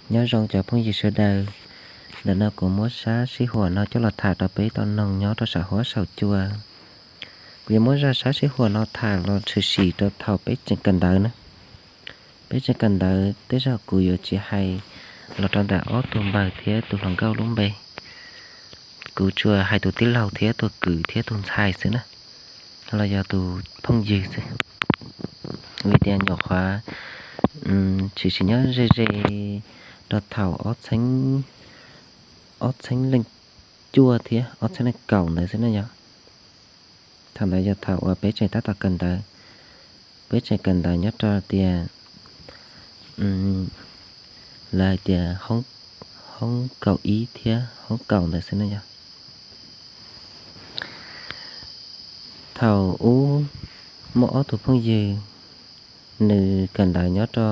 Nyob zoo cov phooj ywg sawv daws, ntawm no kuv muab sab sij huam no coj los tham rau peb tau noog nyob rau saum huab saum cua. Kuv yuav muab zaj sab sij huam no tham los tshwm sim rau thaum peb tseem kawm ntawv na. Peb tseem kawm ntawv tej zaum kuv yuav tsis hais los rau ntawm ob tug npawg thiab tus hluas nkauj lub npe. Kuv tsuas hais tus tij laug thiab tus kwv thiab tus ntxhais xwb na, los yog tus phooj ywg xwb. Vim tias nyuam qhuav tshwm sim nyob ze ze rau thaum ob txhiab leej cuaj thiab ob txhiab leej kaum ntawd xwb na yog. Thaum ntawd yog thaum uas peb tseem tab tom kawm ntawv. Peb tseem kawm ntawv nyob rau tias lawv hais tias hoob kaum ib thiab hoob kaum ntawd xwb na yog. Thaum ub muaj ob tug phooj ywg, nws kawm ntawv nyob rau,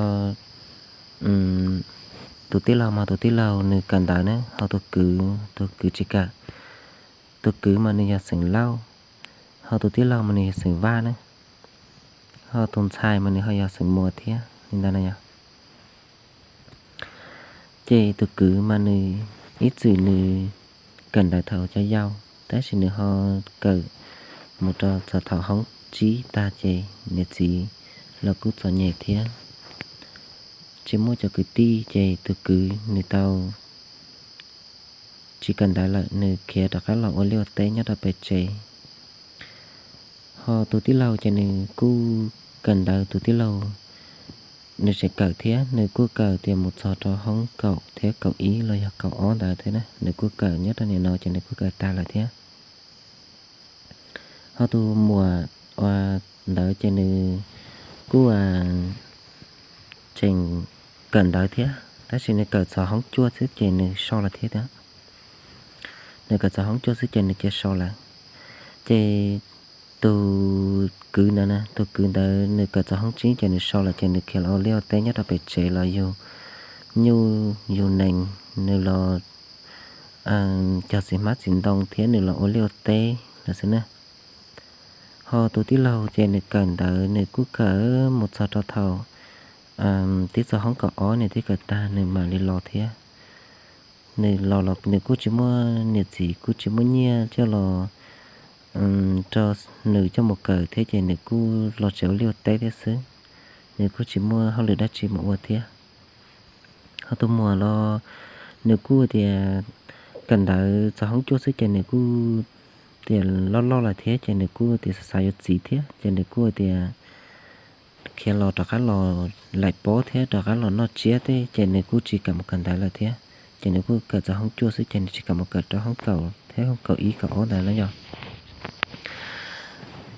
tus tij laug mas tus tij laug nws kawm ntawv na, ho tus kwv, tus kwv tsis kawm. Tus kwv mas nws yog xeem Lauj, ho tus tij laug mas nws yog xeem Vaj na, ho tus ntxhais mas nws ho yog xeem Muas thiab li ntawd na yog. Ces tus kwv mas nws ib txwm nws kawm ntawv thaum cov yau, tab sis nws ho kawm mus rau txog thaum hoob tsib tag ces niam txiv los kuj txom nyem thiab tsis muaj cov kwv tij, ces tus kwv nws tau tsis kawm ntawv lawm, nws khiav rov qab los ua liaj ua teb nyob rau pem tsev. Ho tus tij laug ces nws kuj kawm ntawv, tus tij laug nws tseem kawm thiab, nws kuj kawm tias mus txog rau hoob kaum thiab kaum ib los yog kaum ob ntawd thiab na, nws kuj kawm nyob rau nim no ces nws kuj kawm tag lawm thiab. Ho tus muam ua ntawd ces nws kuj tseem kawm ntawv thiab, tab sis nws kawm txog hoob cuaj xwb ces nws so lawm thiab. Nws kawm txog hoob cuaj xwb ces nws cia so lawm. Ces tus kwv ntawd na, tus kwv ntawd nws kawm txog hoob tsib ces nws so lawm ces nws khiav los ua liaj ua teb nyob rau pem tsev los yug nyuj yug nees, nws los cog txiv hmab txiv ntoo thiab nws los ua liaj ua teb lawm xwb na. Ho tus tij laug ces nws kawm ntawv, nws kuj kawm mus txog rau thaum twb txog hoob kaum ob nws twb kawm tag nws mam li los thiab. Nws los los nws kuj tsis muaj niam txiv, kuj tsis muaj nyiaj coj los rau nws coj mus kawm thiab ces nws kuj los tsev ua liaj ua teb thiab xwb, nws kuj tsis muaj hauj lwm dab tsi mus ua thiab. Ho tus muam los nws kuj tias kawm ntawv txog hoob cuaj xwb ces nws kuj tias loj loj lawm thiab ces nws kuj tias xav xav yuav txiv thiab ces nws kuj tias khiav los rov qab los laim pob thiab rov qab los noj tsiab thiab ces nws kuj tsis kam mus kawm ntawv lawm thiab. Ces nws kuj kawm txog hoob cuaj xwb ces nws tsis kam mus kawm rau hoob kaum thiab hoob kaum ib kaum ob ntawd na yog.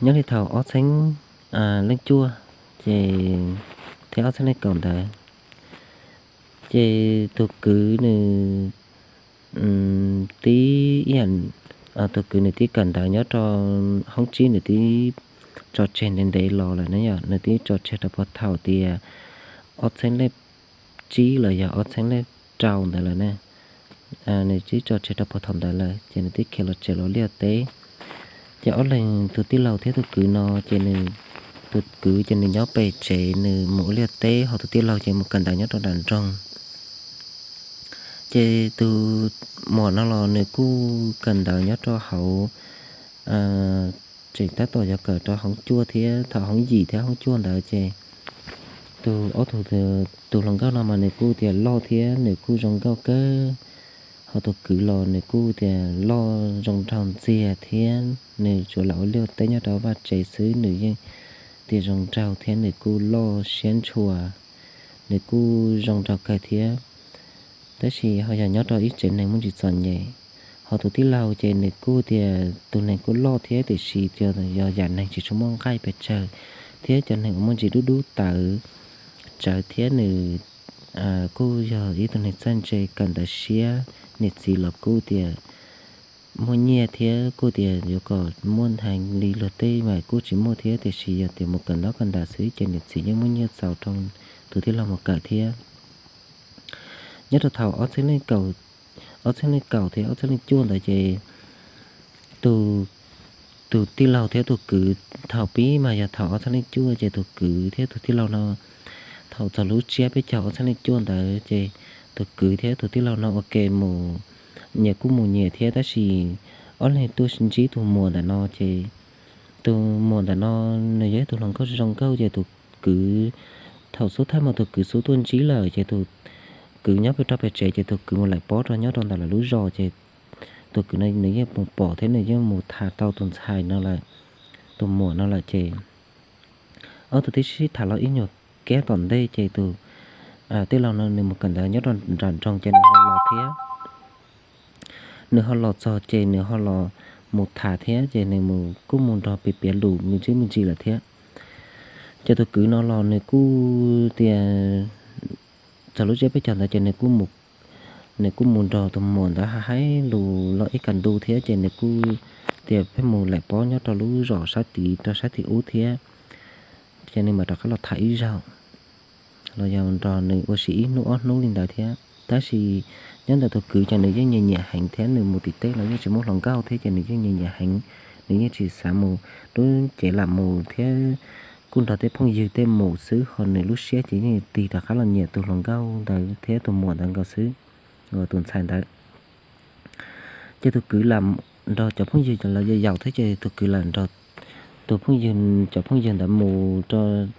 Nyob li thaum ob txhiab leej cuaj ces thiab ob txhiab leej kaum ntawd ces tus kwv nws tib, tus kwv nws tib kawm ntawv nyob rau hoob tsib, nws tib tso tseg ntev ntev los lawm na yog, nws tib tso tseg rau puag thaum tias ob txhiab leej tsib los yog ob txhiab leej rau ntawd lawm na. Nws tib tso tseg rau puag thaum ntawd lawm ces nws tib khiav los tsev los liaj teb. Ces ob leeg tus tij laug thiab tus kwv no ces nws, tus kwv ces nws nyob pem tsev nws mus ua liaj teb, ho tus tij laug ces mus kawm ntawv nyob rau nram nroog. Ces tus muam no los nws kuj kawm ntawv nyob rau hauv, tseem tab tom yuav kawm rau hoob cuaj thiab thaum hoob yim thiab hoob cuaj ntawd ces tus ob tug, tus hluas nkauj no mas nws kuj tias loj thiab nws kuj zoo nkauj kawg. Ho tus kwv los nws kuj tias loj zoo nraug ntxiag thiab nws tsuas lam ua liaj teb nyob rau vaj tsev xwb, nws yeej tias zoo nraug thiab nws kuj loj siab ntshua, nws kuj zoo nraug kawg thiab. Tab sis ho yog nyob rau ib tsev neeg muaj ntsis txom nyem. Ho tus tij laug ces nws kuj tias tus neeg kuj loj thiab tiam sis yog yam neeg tsis tshua muaj nqaij pes tsawg thiab cov neeg uas muaj ntsis dub dub tawv tsawv thiab nws kuj yog ib tug neeg txawj ntse kawm ntawv siab, niam txiv los kuj tias muaj nyiaj thiab kuj tias yuav kom muaj heev li luag tej mas kuj tsis muaj thiab, tiam sis yog tias mus kawm ntaub kawm ntawv xwb ces niam txiv yeej muaj nyiaj txaus rau tus tij laug mus kawm thiab. Nyob rau thaum ob txhiab leej kaum, ob txhiab leej kaum thiab ob txhiab leej cuaj ntawd ces tus, tus tij laug thiab tus kwv, thaum pib mas yog thaum ob txhiab leej cuaj ces tus kwv thiab tus tij laug no thaum txog lub tsiab peb caug ob txhiab leej cuaj ntawd ces tus kwv thiab tus tij laug no ua ke mus, nyias kuj mus nyias thiab, tab sis ob leeg tuaj ntsib tus muam ntawm no ces tus muam ntawm no nws yog ib tug hluas nkauj zoo nkauj ces tus kwv, thaum xub thawj mus tus kwv xub tuaj ntsib lawm ces tus kwv nyob pem rau pem tsev ces tus kwv mus laim pob rau nyob rau ntawm lawv lub zos ces tus kwv no nws yeej mus pom thiab nws yeej mus tham tau tus ntxhais no lawm, tus muam no lawm ces ob tug twb sib tham los ib nyuag kab tom ntej ces tus tij laug no nws mus kawm ntawv nyob rau nram nroog ces nws ho los thiab. Nws ho los txog ces nws ho los mus tham thiab ces nws mus kuj mus nrog piav piav lus me ntsis me ntsis lawm thiab. Ces tus kwv no los nws kuj tias txog lub tsiab peb caug ntawd ces nws kuj mus, nws kuj mus nrog tus muam ntawd hais lus los ib kas ntu thiab ces nws kuj tias peb mus laim pob nyob rau lub zos sab tid rau sab tim ub thiab, ces nws mam rov qab los tham ib zaug los yog nrog nws ua si ib hnub ob hnub li ntawd thiab. Tab sis nyob ntawm tus kwv ces nws yeej nyiam nyiam heev thiab nws mus tim teb los yeej tsis muaj hluas nkauj thiab ces nws yeej nyiam nyiam heev, nws yeej tsis xav mus lub cev lam mus thiab kuj nrog tej phooj ywg tej mus xwb ho nws lub siab ces yeej tig rov qab los nyiam tus hluas nkauj ntawd thiab tus muam ntawd nkaus xwb, tus ntxhais ntawd. Ces tus kwv lam nrog cov phooj ywg lawv yaum yaum thiab ces tus kwv lam nrog tus phooj ywg, cov phooj ywg ntawd mus rau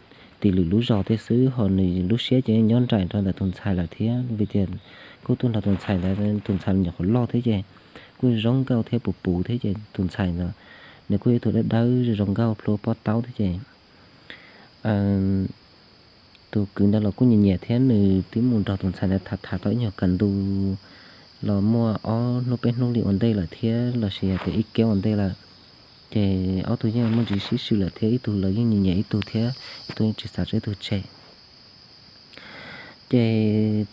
tim lwm lub zos tej xwb ho nws lub siab ces nyob nraim rau ntawm tus ntxhais lawm thiab vim tias kuj tuaj nrog tus ntxhais ntawd, tus ntxhais nyuam qhuav loj thiab ces kuj zoo nkauj thiab puv puv thiab ces tus ntxhais ntawd nws kuj yog tus dawb dawb zoo nkauj plhuav pob taub thiab ces tus kwv ntawd los kuj nyiam nyiam thiab nws twb mus nrog tus ntxhais ntawd tham tham tau ib nyuag kas ntu los muaj ob hnub peb hnub li ua ntej lawm thiab los sis yog tias ib keb ua ntej lawm. Ces ob tug yeej muaj ntsis sib swm lawm thiab ib tug los yeej nyiam nyiam ib tug thiab ib tug yeej tsis xav tso ib tug tseg. Ces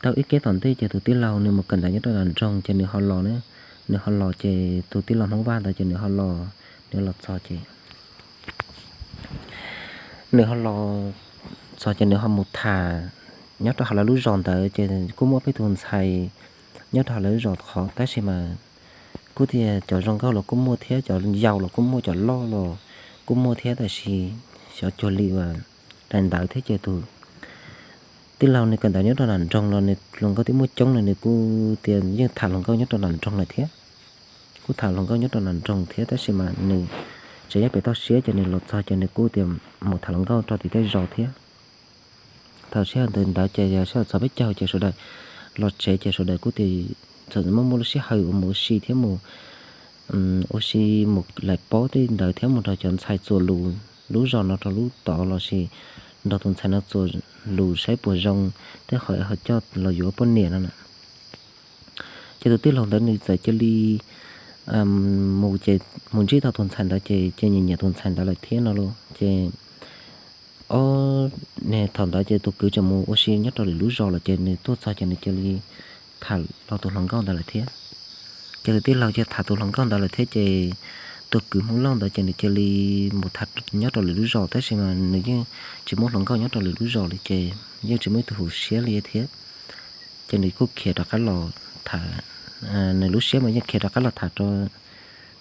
tau ib keb tom ntej ces tus tij laug nws mus kawm ntawv nyob rau nram nroog ces nws ho los na, nws ho los ces tus tij laug Hmoob Vaj ntawd ces nws ho los, nws los txog ces nws ho los txog ces nws ho mus tham nyob rau hauv lawv lub zos ntawd ces kuj muaj peb tug ntxhais nyob rau hauv lawv lub zos qhov tab sis mas kuj tias cov zoo nkauj los kuj muaj thiab cov yau los kuj muaj, cov loj los kuj muaj thiab tab sis xyov cuag li uas daim ntawd thiab ces tus tij laug nws kawm ntawv nyob rau nram nroog los nws hluas nkauj twb muaj coob no nws kuj tias yeej tham hluas nkauj nyob rau nram nroog lawm thiab. Kuj tham hluas nkauj nyob rau nram nroog thiab tab sis mas nws tseem nyob pem toj siab ces nws los txog ces nws kuj tias mus tham hluas nkauj rau tim tej zos thiab. Thaum sij hawm ntawd ces yog sij hawm txog peb caug ces sawv daws los tsev ces sawv daws kuj tias txawm muaj muaj lub sij hawm uas mus ua si thiab mus ua si mus laim pob tej ntawd thiab mus nrog cov ntxhais txuas lus lub zos no rau lub tod los sis nrog tus ntxhais no txuas lus saib puas zoo tej qhov ho coj los yuav poj niam no na. Ces tus tij laug ntawd nws txawm cia li mus ces mus ntsib tau tus ntxhais ntawd ces ces nyiam nyiam tus ntxhais ntawd lawm thiab no los ces ob, thaum ntawd ces tus kwv tseem mus ua si nyob rau lwm lub zos lawm ces nws tuaj txog ces nws cia li tham los tus hluas nkauj ntawd lawm thiab. Ces tus tij laug cia tham tus hluas nkauj ntawd lawm thiab ces tus kwv Hmoob Lauj ntawd ces nws cia li mus tham nyob rau lwm lub zos tab sis mas nws yeej tsis muaj hluas nkauj nyob rau lwm lub zos li ces yeej tsis muaj ib tug hum siab li thiab. Ces nws kuj khiav rov qab los tham, nws lub siab mas yeej khiav rov qab los tham rau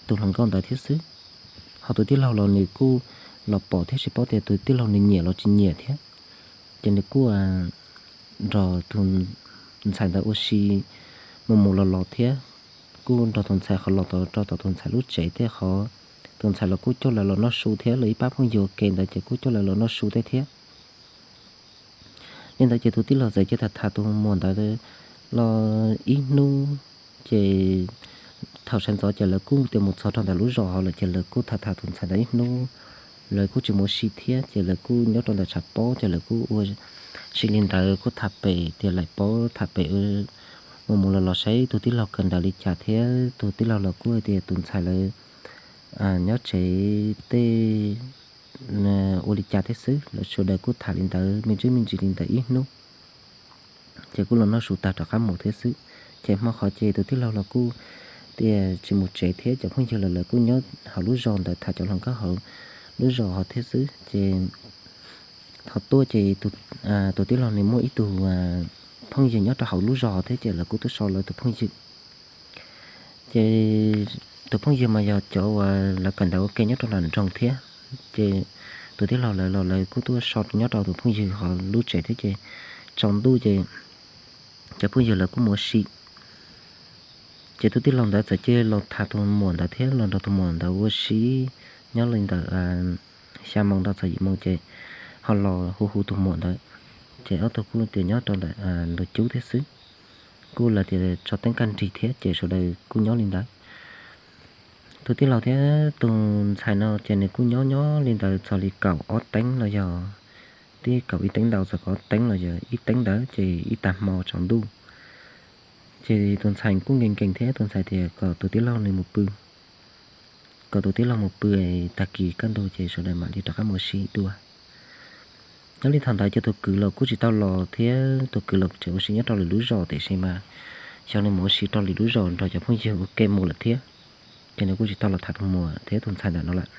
tus hluas nkauj ntawd thiab xwb. Ho tus tij laug los nws kuj los pom thiab tsis paub tias tus tij laug nws nyiam los tsis nyiam thiab. Ces nws kuj nrog tus ntxhais ntawd ua si mus mus los los thiab. Kuj nrog tus ntxhais qhov los rau tom tus ntxhais lub tsev tej qhov, tus ntxhais los kuj coj lawv los noj su thiab, lawv ib pab phooj ywg ua ke ntawd ces kuj coj lawv los noj su tej thiab. Li ntawd ces tus tij laug txawm cia tham tham tus muam ntawd los ib hnub, ces thaum sawv ntxov ces lawv kuj tias mus txog rau ntawm lub zos hauv lawm ces lawv kuj tham tham tus ntxhais ntawd ib hnub, lawv kuj tsis mus ua si thiab ces lawv kuj nyob rau ntawm tshav pob ces lawv kuj ua si li ntawd kuj tham pem tias laim pob tham pem mus mus los los saib tus tij laug kawm ntawv li cas thiab tus tij laug los kuj tias tus ntxhais lawv nyob tsev tej ua li cas thiab xwb, lawv sawv daws kuj tham li ntawd me ntsis me ntsis li ntawd ib hnub. Ces kuj los noj su tag rov qab mus thiab xwb. Ces hmo qhov ces tus tij laug los kuj tias tsis mus tsev thiab cov phooj ywg los lawv kuj nyob hauv lub zos ntawd tham cov hluas nkauj hauv lub zos hauv thiab xwb. Ces thaum tuaj ces tus tij laug nws muaj ib tug phooj ywg nyob rau hauv lub zos thiab ces lawv kuj tuaj so lawv tus phooj ywg. Ces tus phooj ywg mas yog cov uas lawv kawm ntawv ua ke nyob rau nram nroog thiab. Ces tus tij laug lawv los lawv kuj tuaj so nyob rau tus phooj ywg hauv lub tsev thiab ces tsaus ntuj ces cov phooj ywg lawv kuj mus ua si. Ces tus tij laug ntawd txawm cia li los tham tus muam ntawd thiab los nrog tus muam ntawd ua si nyob li ntawm xya moo ntawd txog yim moo ces ho los hu hu tus muam ntawd. Ces ob tug kuj tias nyob rau ntawm ntug cub thiab xwb, kuj lawv tias tso teeb kaj nrig thiab ces sawv daws kuj nyob li ntawd. Tus tij laug thiab tus ntxhais no ces nws kuj nyob nyob li ntawd txog li kaum ob teev los yog, tib kaum ib teev ntau txog kaum ob teev los yog ib teev ntawd ces ib tag hmo tsaus ntuj, ces tus ntxhais kuj nkees nkees thiab tus ntxhais tias kom tus tij laug nws mus pw, kom tus tij laug mus pw, tag kis kaj ntug ces sawv daws mam li rov qab mus ua si dua. Nyob li thaum ntawd ces tus kwv los kuj tsis tau los thiab tus kwv los tseem ua si nyob rau lwm lub zos tiam sis mas xyov nws mus ua si rau lwm lub zos nrog cov phooj ywg ua ke mus lawm thiab, ces nws kuj tsis tau los tham tus muam thiab tus ntxhais ntawm no lawm.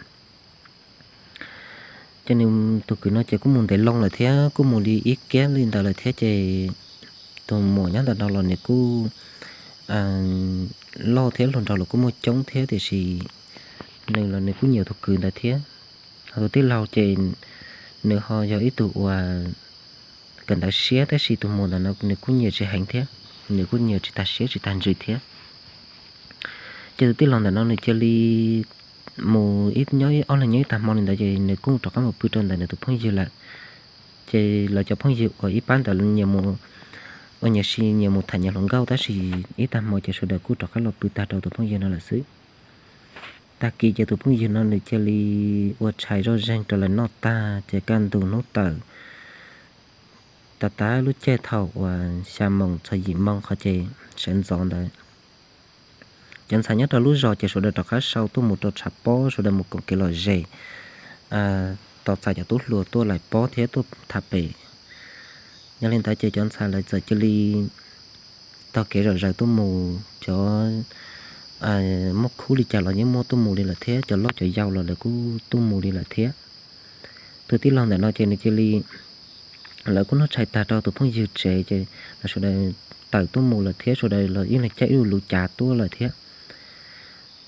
Ces nws tus kwv no ces kuj mus ntev loo lawm thiab kuj mus li ib kiab li ntawd lawm thiab ces tus muam nyob ntawm no los nws kuj loj thiab hluas nraug los kuj muaj coob thiab tiam sis nws los nws kuj nyiam tus kwv ntawd thiab. Ho tus tij laug ces nws ho yog ib tug uas kawm ntawv siab tab sis tus muam ntawm no nws kuj nyiam tsis heev thiab, nws kuj nyiam tsis tag siab tsis tag ntsws thiab. Ces tus tij laug ntawm no nws cia li mus nyob ob leeg nyob ib tag hmo li ntawd ces nws kuj rov qab mus pw rau ntawm nws tus phooj ywg lawm. Ces lawv cov phooj ywg uas ib pab ntawd nyias mus, uas nyias sis nyias mus tham nyias hluas nkauj tab sis ib tag hmo ces sawv daws kuj rov qab los pw tag rau tus phooj ywg no lawm xwb. Tag kis ces tus phooj ywg no nws cia li ua tshais zoj zeeg rau lawv noj tag ces kaj ntug hnub tawm tas tas lub caij thaum uas xya moos txog yim moos qhov ces sawv ntxov ntawd, cov ntxhais nyob rau lub zos ces sawv daws rov qab sau tuaj mus rau tshav pob, sawv daws mus koom kev lom zem, tos txais cov tub hluas tuaj lais pob thiab tuaj tham pem. Yog li ntawd ces cov ntxhais lawv txawm cia li taug kev zom zaws tuaj mus, cov muaj khub li cas los yeej muaj tuaj mus li lawm thiab, cov loj cov yau los lawv kuj tuaj mus li lawm thiab. Tus tij laug ntawm no ces nws cia li, lawv kuj noj tshais tag rau tus phooj ywg tsev ces lawv sawv daws tawm tuaj mus lawm thiab sawv daws los ib leeg caij ib lub luv cav tuaj lawm thiab.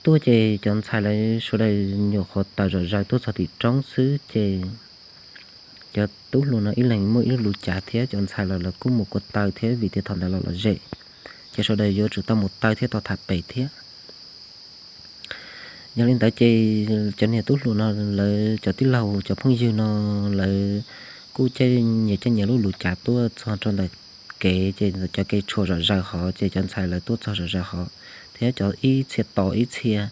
Tuaj ces cov ntxhais lawv sawv daws nyuam qhuav tawm zom zaws tuaj txog tim roob xwb ces cov tub hluas no ib leeg muaj ib lub luv cav thiab cov ntxhais los lawv kuj mus kua taw thiab vim tias thaum ntawd los lom zem, ces sawv daws yuav tsum tau mus taw thiab tau tham pem thiab. Yog li ntawd ces cov niag tub hluas no lawv cov tij laug cov phooj ywg no lawv kuj caij nyias caij nyias lub luv cav tuaj txog rau ntawm kev ces cov kev tshuam zom zaws hov ces cov ntxhais lawv tuaj txog zom zaws hov thiab cov ib txhia tos ib txhia,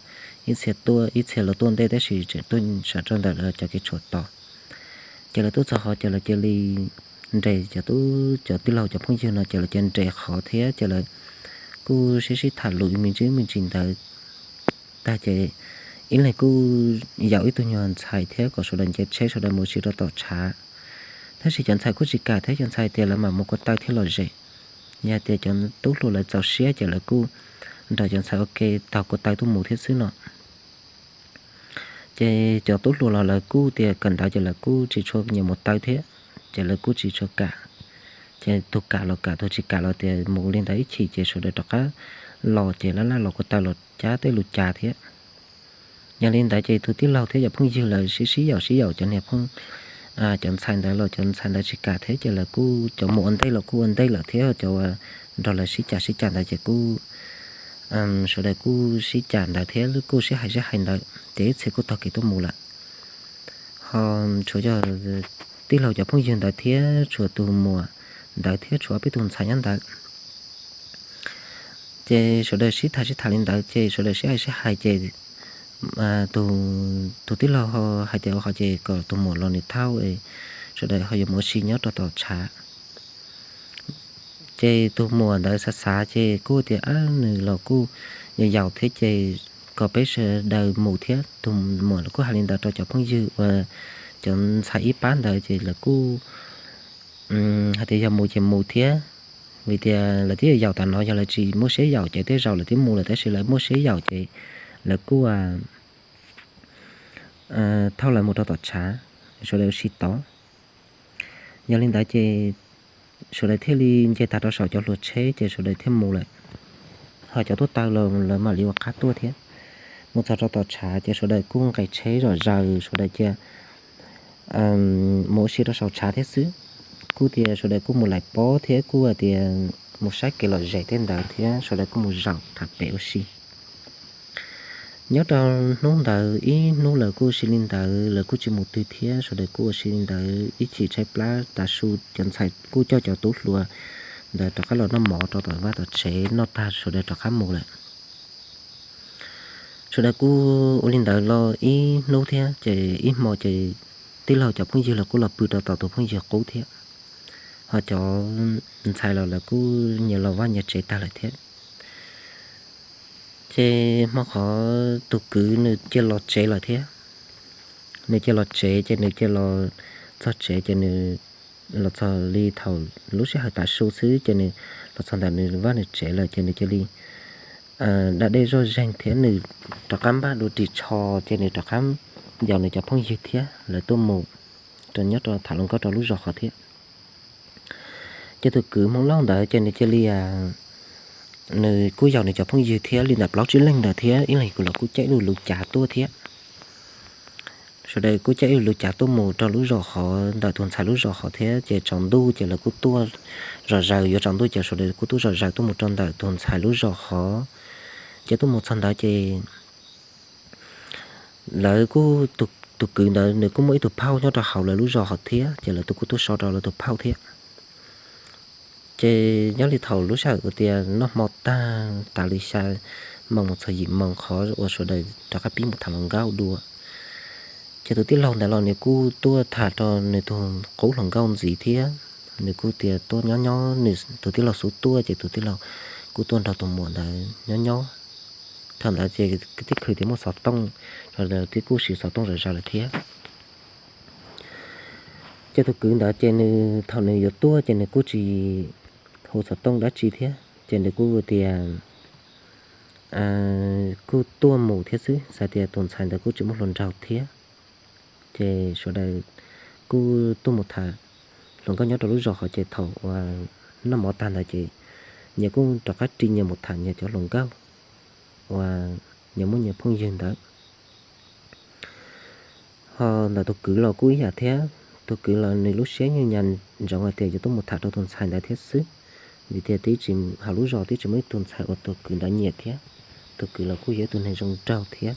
ib txhia tuaj ib txhia los tuaj ntej tab sis tseem tuaj sawv rau ntawm cov kev tshuam tos. Ces lawv tuaj txog hov ces lawv cia li nres cov tub cov tij laug cov phooj ywg no ces lawv cia li nres qhov thiab ces lawv kuj sib sib tham lus me ntsis me ntsis ntawd tag ces ib leeg kuj yaum ib tug nyuag ntxhais thiab kom sawv daws nce tsheb sawv daws mus ua si rau tom tshav. Tab sis cov ntxhais kuj tsis kam thiab cov ntxhais tias lawv mam mus kua taw thiab lom zem. Yog tias cov tub hluas lawv txaus siab ces lawv kuj nrog cov ntxhais ua ke taug kua taw tuaj mus thiab xwb no. Ces cov tub hluas los lawv kuj tias kawm ntawv ces lawv kuj tsis tshua nyiam mus taw thiab, ces lawv kuj tsis tshua kam. Ces tus kam los kam tus tsis kam los tias mus li ntawd ib chim ces sawv daws rov qab los ces laj laj los kua taw los cab tej lus cas thiab. Yog li ntawd ces tus tij laug thiab cov phooj ywg lawv sib sib yaum sib yaum cov niag phooj, cov ntxhais ntawd los cov ntxhais ntawd tsis kam thiab ces lawv kuj cov mus ua ntej los kuj ua ntej lawm thiab cov uas nrog lawv sib cam sib cam ntawd ces kuj sawv daws kuj sib cam ntawd thiab kuj sib hais sib hais ntawd ces ib txhia kuj taug kev tuaj mus lawm. Ho tshuav yog tij laug cov phooj ywg ntawd thiab tshuav tus muam ntawd thiab tshuav ob peb tug ntxhais nyob ntawd. Ces sawv daws sib tham sib tham li ntawd ces sawv daws sib hais sib hais ces tus tij laug hais tias ua qhov ces kom tus muam los nws thauj, sawv daws ho yuav mus ua si nyob rau tom tshav. Ces tus muam ntawd xav xav ces kuj tias ab nws los kuj yog yaus thiab ces kom peb sawv daws mus thiab. Tus muam kuj hais li ntawd rau cov phooj ywg uas cov ntxhais ib pab ntawd ces lawv kuj hais tias yog mus ces mus thiab, vim tias lawv twb yaus tas no yog lawv tsis muaj siab yaum ces tej zaum lawv twb mus lawm tab sis lawv muaj siab yaum ces lawv kuj thauj lawv mus rau tom tshav, sawv daws ua si tod. Yog li ntawd ces sawv daws thiaj li nce tag rau saum cov hluas tsheb ces sawv daws thiaj mus lawm. Ho cov tuaj taw los lawv mam li ua qab tuaj thiab. Mus txog rau tom tshav ces sawv daws kuj nqes tsheb zom zaws sawv daws cia mus ua si rau saum tshav thiab xwb. Kuj tias sawv daws kuj mus laim pob thiab kuj tias mus saib kev lom zem tej ntawd thiab sawv daws kuj mus zaum tham pem ua si. Nyob rau hnub ntawd ib hnub lawv kuj ua si li ntawd, lawv kuj tsis mus twg thiab, sawv daws kuj ua si li ntawd ib chim tshaib plab tav su cov ntxhais kuj coj cov tub hluas ntawd rov qab los noj mov rau tom vaj tom tsev, noj tag sawv daws rov qab mus lawm. Sawv daws kuj ua li ntawd los ib hnub thiab ces ib hmo ces tij laug cov phooj ywg los kuj los pw rau tom tus phooj ywg qub thiab, ho cov ntxhais los lawv kuj nyias los vaj nyias tsev tag lawm thiab. Ces hmo qhov tus kwv nws cia los tsev lawm thiab. Nws cia los tsev ces nws cia los txog tsev ces nws los txog li thaum lub sij hawm tav su xwb ces nws los txog ntawm nws vaj nws tsev lawm ces nws cia li da dej zoj zeeg thiab nws rov qab npaj dua ris tsho ces nws rov qab yaum nws cov phooj ywg thiab lawv tuaj mus rau nyob rau tham hluas nkauj rau lub zos qhov thiab. Ces tus kwv Hmoob Lauj ntawd ces nws cia li, nws kuj yaum nws cov phooj ywg thiab li ntawm plaub tsib leeg ntawd thiab ib leeg kuj los kuj caij ib lub luv cav tuaj thiab. Sawv daws kuj caij ib lub luv cav tuaj mus rau lub zos qhov ntawm tus ntxhais lub zos qhov thiab ces tsaus ntuj ces lawv kuj tuaj zom zaws, yuav tsaus ntuj ces sawv daws kuj tuaj zom zaws tuaj mus rau ntawm tus ntxhais lub zos qhov. Ces tuaj mus txog ntawd ces lawv kuj, tus kwv ntawd nws kuj muaj ib tug phauj nyob rau hauv lawv lub zos hov thiab ces lawv tus kuj tuaj so rau lawv tus phauj thiab. Ces nyob li thaum lub sij hawm uas tias noj hmo tag tas li xya moos mus txog yim moos qhov uas sawv daws rov qab pib mus tham hluas nkauj dua, ces tus tij laug ntawd los nws kuj tuaj tham rau nws tus qub hluas nkauj ntxiv thiab. Nws kuj tias tuaj nyob nyob, nws tus tij laug xub tuaj ces tus tij laug kuj tuaj nrog tus muam ntawd nyob nyob. Thaum ntawd ces kwv tij khwv tias muaj xov tooj, sawv daws twb kuj siv xov tooj zom zaws lawm thiab. Ces tus kwv ntawd ces nws thaum nws yuav tuaj ces nws kuj tsis hu xov tooj dab tsi thiab ces nws kuj tias kuj tuaj mus thiab xwb, xav tias tus ntxhais ntawd kuj tsis muaj hluas nraug thiab. Ces sawv daws kuj tuaj mus tham hluas nkauj nyob rau lub zos qhov ces thaum uas noj mov tag ntawd ces nyias kuj rov qab ri nyias mus tham nyias cov hluas nkauj uas nyias muaj nyias phooj ywg ntawd. Ho ntawm tus kwv los kuj ib yam thiab, tus kwv los nws lub siab yeej nyas ntsoov hais tias yuav tuaj mus tham rau tus ntxhais ntawd thiab xwb, vim tias twb tsis, hauv lub zos twb tsis muaj ib tug ntxhais uas tus kwv ntawd nyiam thiab. Tus kwv los kuj yog ib tug neeg zoo nraug thiab,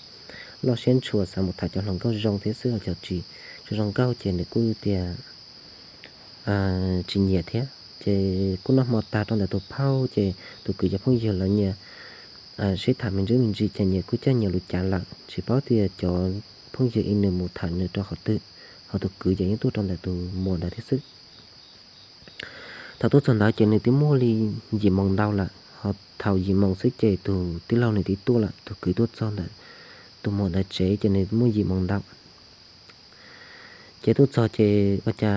loj siab ntshua xav mus tham cov hluas nkauj zoo thiab xwb, ho cov tsis zoo nkauj ces nws kuj tias tsis nyiam thiab. Ces kuj noj hmo tag rau ntawm tus phauj ces tus kwv cov phooj ywg lawv nyias sib tham me ntsis me ntsis ces nyias kuj caij nyias lub cav lawm, tsis paub tias cov phooj ywg ib nws mus tham nws rau qhov twg, ho tus kwv ces yeej tuaj rau ntawm tus muam ntawd thiab xwb. Thaum tuaj txog ntawd ces nws twb muaj li yim moos ntau lawm, ho thaum yim moos xwb ces tus tij laug nws twb tuaj lawm, tus kwv tuaj txog ntawm tus muam ntawd tsev ces nws muaj yim moos ntau. Ces tuaj txog ces ua cas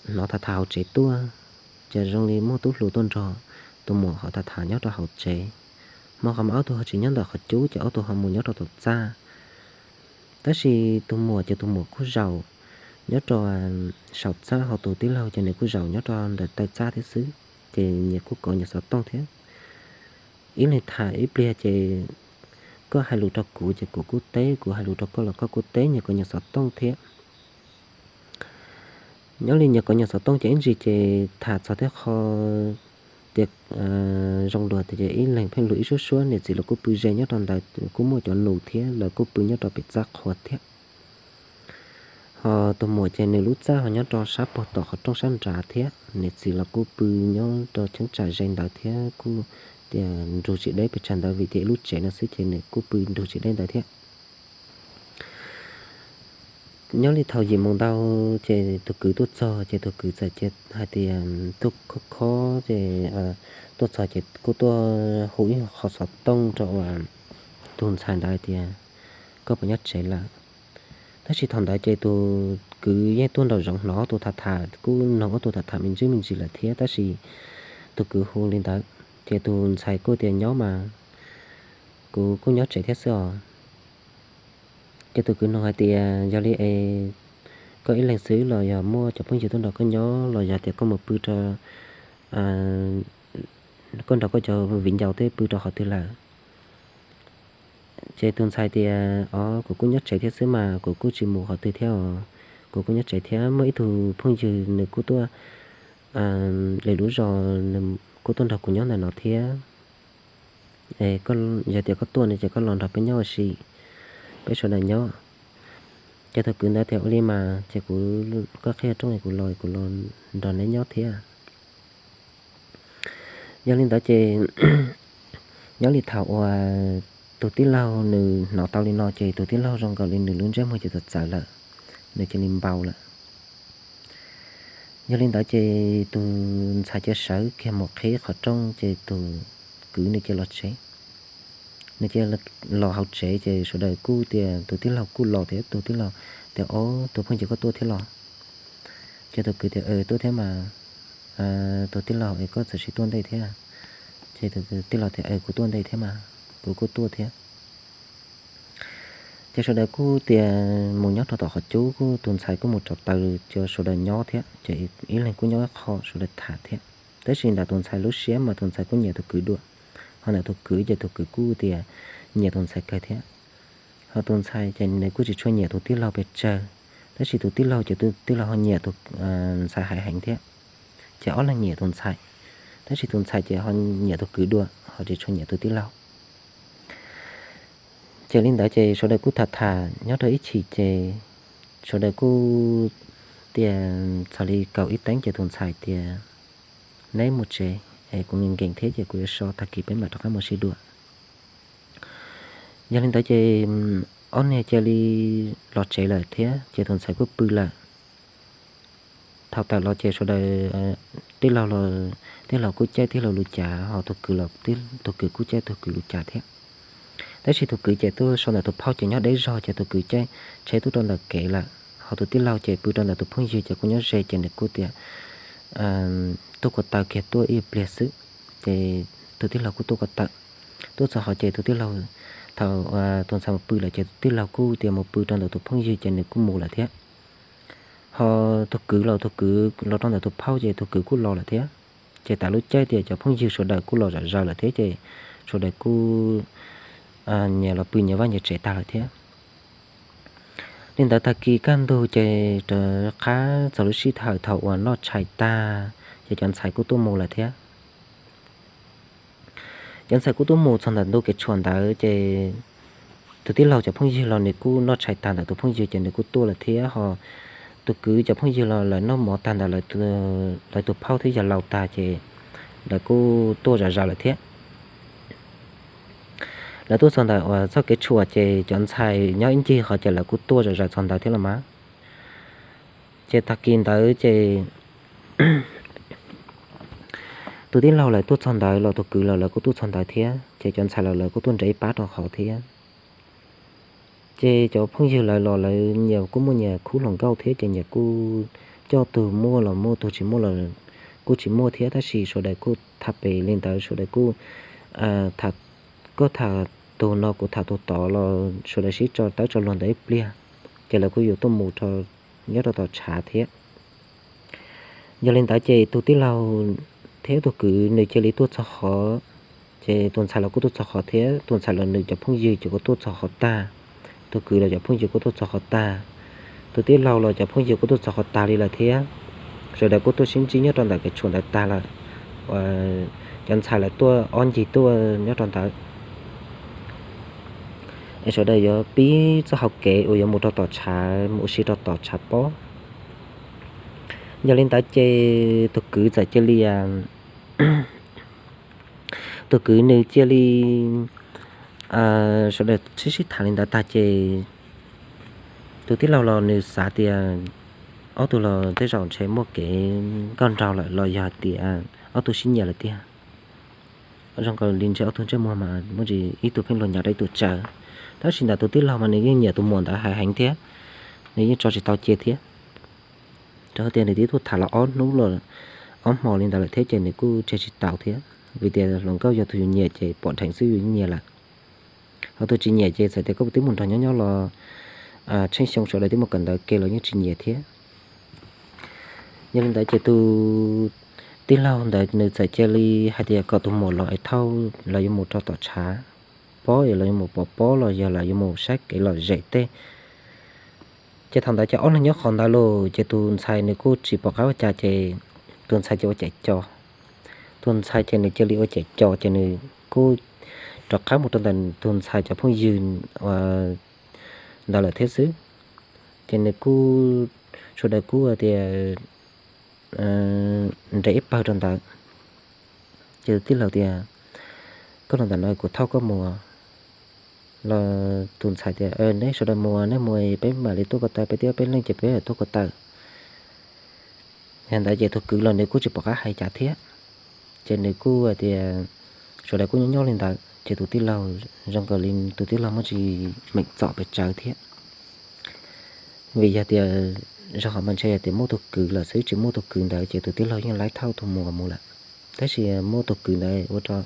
hnov tham tham hauv tsev tuaj, ces zoo li muaj tub hluas tuaj nrog tus muam ho tham tham nyob rau hauv tsev. Hmo qhov mas ob tug ho tsis nyob ntawm qhov cub ces ob tug ho mus nyob rau tom txaj. Tab sis tus muam ces tus muam kuj zaum nyob rau saum txaj, ho tus tij laug ces nws kuj zaum nyob rau ntawm taw txaj thiab xwb, ces nyias kuj kov nyias xov tooj thiab. Ib leeg tham ib pliag ces koj hais lus rau kuv ces kuv kuj teb, kuv hais lus rau koj los koj kuj teb, nyias kov nyias xov tooj thiab. Nyob li nyias kov nyias xov tooj ces ib ntsis ces tham txog tej qho tias zoo luag tias ces ib leeg pheej lus ib suab suab, niam txiv los kuj pw ze nyob rau ntawd, kuj muaj cov nus thiab lawv kuj pw nyob rau pem txaj qhua thiab. Ho tus muam ces nws lub txaj ho nyob rau sab puag tom qhov rooj sab nrad thiab, niam txiv los kuj pw nyob rau cheeb tsam ze ntawd thiab, kuj tias nrug tsis deb pes tsawg ntawd vim tias ib lub tsev no xwb ces nws kuj pw nrug tsis deb ntawd thiab. Nyob li thaum yim moos ntau ces tus kwv tuaj txog ces tus kwv txawm cia hais tias tuaj khob khob ces tuaj txog ces kuj tuaj hu ib qho xov tooj rau uas tus ntxhais ntawd hais tias koj puas nyob tsev lawm. Tab sis thaum ntawd ces tus kwv yeej tuaj nraum zoov hnov ob tug tham tham, kuj noog ob tug tham tham me ntsis me ntsis lawm thiab, tab sis tus kwv hu li ntawd ces tus ntxhais kuj tias nyob mas, kuv kuj nyob tsev thiab xwb os. Ces tus kwv noog hais tias yog li es koj ib leeg xwb los yog muaj cov phooj ywg tuaj nrog koj nyob los yog tias koj mus pw rau, koj nrog koj cov viv ncaus tej pw rau qhov twg lawm? Ces tus ntxhais tias o, kuv kuj nyob tsev thiab xwb mas, kuv kuj tsis mus qhov twg thiab os, kuv kuj nyob tsev thiab. Muaj ib tug phooj ywg nws kuj tuaj lwm lub zos nws kuj tuaj nrog kuv nyob ntawm no thiab. Yog tias koj tuaj no ces koj los nrog peb nyob ua si, peb sawv daws nyob. Ces tus kwv ntawd tias ua li mas ces kuv, koj qhib rooj kuv los, kuv los nrog neb nyob thiab. Yog li ntawd ces nyob li thaum uas tus tij laug nws hnov tau li no ces tus tij laug zoo nkaus li nws lub ntsej muag ces txawm txawv lawm, nws cia li npau lawm. Yog li ntawd ces tus ntxhais cia sawv kiag mus qhib qhov rooj ces tus kwv nws cia los tsev. Nws cia los hauv tsev ces sawv daws kuj tias tus tij laug kuj los thiab, tus tij laug tias, Ob, tus phooj ywg koj tuaj thiab los? Ces tus kwv tias, Tuaj thiab mas. Tus tij laug, Es koj txawm sis tuaj ntej thiab? Ces tus tij laug tias, Kuv tuaj ntej thiab mas, kuv kuj tuaj thiab. Ces sawv daws kuj tias mus nyob rau tom qhov cub, kuj tus ntxhais kuj mus rauv taws rau sawv daws nyob thiab, ces ib leeg kuj nyob ib qho sawv daws tham thiab. Tab sis ntawm tus ntxhais lub siab mas tus ntxhais kuj nyiam tus kwv dua, ho ntawm tus kwv ces tus kwv kuj tias nyiam tus ntxhais kawg thiab. Ho tus ntxhais ces nws kuj tsis tshua nyiam tus tij laug pes tsawg, tab sis tus tij laug ces tus tij laug ho nyiam tus ntxhais haiv heev thiab. Ces ob leeg nyiam tus ntxhais, tab sis tus ntxhais ces ho nyiam tus kwv dua, ho tsis tshua nyiam tus tij laug. Ces li ntawd ces sawv daws kuj tham tham nyob rau ib chim ces sawv daws kuj tias txog li kaum ib teev ces tus ntxhais tias, Neb mus tsev es kuv nkees nkees thiab ces kuv yuav so, tag kis peb mam rov qab mus sib dua. Yog li ntawd ces ob niag cia li los tsev lawm thiab ces tus ntxhais kuj pw lawm. Thaum tawm los ces sawv daws, tij laug los tij laug kuj caij tij laug lub cav, ho tus kwv los tus kwv kuj caij tus kwv lub cav thiab. Tab sis tus kwv ces tuaj so ntawm tus phauj ces nyob deb zog ces tus kwv caij tsheb tuaj rau ntawm kev lawm, ho tus tij laug ces pw rau ntawm tus phooj ywg ces kuj nyob ze ces nws kuj tias tuaj ko taw kiag tuaj ib pliag xwb. Ces tus tij laug kuj tuaj ko taw, tuaj txog qhov ces tus tij laug, thaum tus ntxhais mus pw lawm ces tus tij laug kuj tias mus pw rau ntawm tus phooj ywg ces nws kuj mus lawm thiab. Ho tus kwv los tus kwv los rau ntawm tus phauj ces tus kwv kuj los lawm thiab. Ces tas lub caij tias cov phooj ywg sawv daws kuj los zom zaws lawm thiab ces sawv daws kuj nyias los pw nyias vaj nyias tsev tag lawm thiab. Li ntawd tag kis kaj ntug ces rov qab txog lub sij hawm thaum uas noj tshais tag ces cov ntxhais kuj tuaj mus lawm thiab. Cov ntxhais kuj tuaj mus txog ntawm ntu kev tshuam ntawd ces tus tij laug cov phooj ywg los nws kuj noj tshais tag ntawm tus phooj ywg ces nws kuj tuaj lawm thiab. Ho tus kwv cov phooj ywg los lawv noj mov tag ntawm lawv tus phauj thiab yawg laus tag ces lawv kuj tuaj zom zaws lawm thiab. Lawv tuaj txog ntawm uas txoj kev tshuam ces cov ntxhais nyob ib ncig qhov ces lawv kuj tuaj zom zaws txog ntawd thiab los mas. Ces tag kis ntawd ces tus tij laug lawv tuaj txog ntawd los tus kwv los lawv kuj tuaj txog ntawd thiab ces cov ntxhais los lawv kuj tuaj nres ib pab rau qhov thiab. Ces cov phooj ywg lawv los lawv nyias kuj muaj nyias khub hluas nkauj thiab ces nyias kuj coj, tug muaj los muaj, tug tsis muaj los kuj tsis muaj thiab, tab sis sawv daws kuj tham pem li ntawd, sawv daws kuj tham, koj tham tus no kuv tham tus tod los sawv daws sib tso tawb tso luag ntawd ib pliag, ces lawv kuj yuav tuaj mus rau nyob rau tom tshav thiab. Yog li ntawd ces tus tij laug thiab tus kwv nws cia li tuaj txog qhov, ces tus ntxhais los kuj tuaj txog qhov thiab, tus ntxhais los nws cov phooj ywg ces kuj tuaj txog qhov tag, tus kwv los cov phooj ywg kuj tuaj txog qhov tag, tus tij laug los cov phooj ywg kuj tuaj txog qhov tag li lawm thiab. Sawv daws kuj tuaj sib ntsib nyob rau ntawm kev tshuam ntawd tag lawm, cov ntxhais lawv tuaj ob ncig tuaj nyob rau ntawd es sawv daws yuav pib txoj hauv kev uas yuav mus rau tom tshav, mus ua si rau tom tshav pob. Yog li ntawd ces tus kwv txawm cia li, tus kwv nws cia li, sawv daws sib sib tham li ntawd tag ces tus tij laug los nws xav tias ob tug los tej zaum ntshe muaj kev nkauj nraug lawm los yog tias ob tug sib nyiam lawm tiag. Zoo nkaus li ntshe ob tug ntsej muag mas muaj tsis ib tug pheej luag nyav rau ib tug tsawv. Tab sis ntawm tus tij laug mas nws yeej nyiam tus muam ntawd heev heev thiab, nws yeej tso tsis tau cia thiab. Rau qhov tias nws twb tuaj tham los ob hnub los ob hmo li ntawd lawm thiab ces nws kuj tseg tsis tau thiab, vim tias hluas nkauj yog tus yus nyiam ces pom dheev xwb yus nyiam lawm. Ho tus tsis nyiam ces txawm tias koj twb mus nrog nyob nyob los tsheej xyoo sawv daws twb mus kawm ntawv ke los yeej tsis nyiam thiab. Yog li ntawd ces tus tij laug ntawd nws txawm cia li hais tias kom tus muam los es thauj lawv yuav mus rau tom tshav pob, es lawv yuav mus pov pob los yog lawv yuav mus saib kev lom zem tej. Ces thaum ntawd ces ob leeg nyob qhov ntawd lauj, ces tus ntxhais nws kuj tsis pom qab ua cas ces tus ntxhais ces ua cem co. Tus ntxhais ces nws cia li ua cem co ces nws kuj rov qab mus rau ntawm tus ntxhais cov phooj ywg ntawd lawm thiab xwb. Ces nws kuj, sawv daws kuj tias nres ib pawg rau ntawd. Ces tus tij laug tias, koj los ntawm no kuv thauj koj mus. Los tus ntxhais tias, neb sawv daws mus, neb mus peb mam li tuaj ko taw, peb twb ob peb leeg ces peb mam tuaj ko taw. Yog ntawd ces tus kwv los nws kuj tsis pom qab hais cas thiab. Ces nws kuj tias, sawv daws kuj nyob nyob li ntawd ces tus tij laug, zoo nkaus li tus tij laug muaj tsis meem txom pes tsawg thiab. Vim yog tias, zoo qhov mas ntshe yog tias muaj tus kwv lawm xwb, tsis muaj tus kwv ntawd ces tus tij laug yeej laib thauj tus muam mus lawm. Tab sis muaj tus kwv ntawd ua rau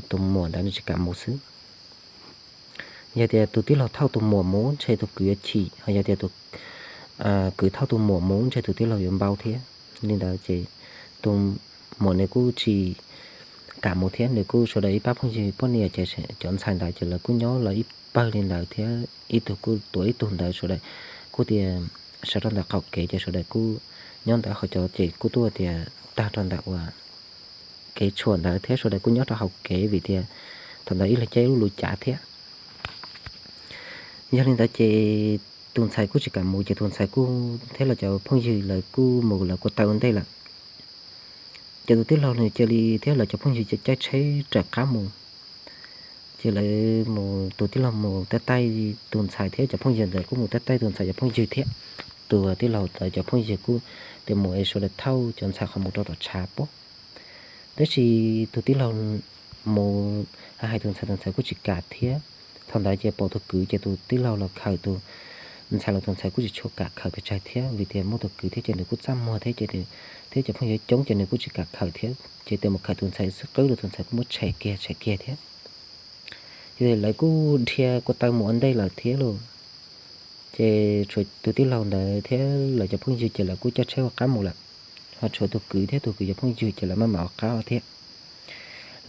tus muam ntawd nws tsis kam mus xwb. Yog tias tus tij laug thauj tus muam mus ntshe tus kwv yuav chim, ho yog tias tus kwv thauj tus muam mus ntshe tus tij laug yuav npau thiab. Li ntawd ces tus muam nws kuj tsis kam mus thiab, nws kuj sawv daws ib pab phooj ywg poj niam ces cov ntxhais ntawd ces lawv kuj nyob lawv ib pawg li ntawd thiab, ib tug kuj tuav ib tug ntawd, sawv daws kuj tias sawv rau ntawm qaum kev ces sawv daws kuj nyob ntawd, ho cov ces kuj tuaj tias tag rau ntawm uas kev tshuam ntawd thiab, sawv daws kuj nyob rau hauv kev vim tias thaum ntawd ib leeg caij ib lub lub cav thiab. Yog li ntawd ces tus ntxhais kuj tsis kam mus ces tus ntxhais kuj thiab los cov phooj ywg lawv kuj mus lawv ko taw ua ntej lawm. Ces tus tij laug nws cia li thiab lawv cov phooj ywg ces caij tsheb raws qab mus. Ces lawv mus, tus tij laug mus taij taij tus ntxhais thiab cov phooj ywg ntawd kuj mus taij taij tus ntxhais cov phooj ywg thiab. Tus tij laug ntawd cov phooj ywg kuj tias mus es sawv daws thauj cov ntxhais qhov mus rau tom tshav pob. Tab sis tus tij laug mus hais tus ntxhais, tus ntxhais kuj tsis kam thiab. Thaum ntawd ces pom tus kwv ces tus tij laug los khawm tus ntxhais los tus ntxhais kuj tsis tshua kam khawm pes tsawg thiab vim tias muaj tus kwv thiab ces nws kuj txaj muag thiab ces nws thiab cov phooj ywg coob ces nws kuj tsis kam khawm thiab. Ces tias mus khawm tus ntxhais xwb qwb los tus ntxhais kuj muab tshem kiag tshem kiag thiab. Ces lawv kuj dhia ko taw mus ua ntej lawm thiab lauj. Ces tshuav tus tij laug ntawd thiab lawv cov phooj ywg ces lawv kuj caij tsheb ua qab mus lawm. Ho tshuav tus kwv thiab tus kwv cov phooj ywg ces lawv maj mam ua qab thiab.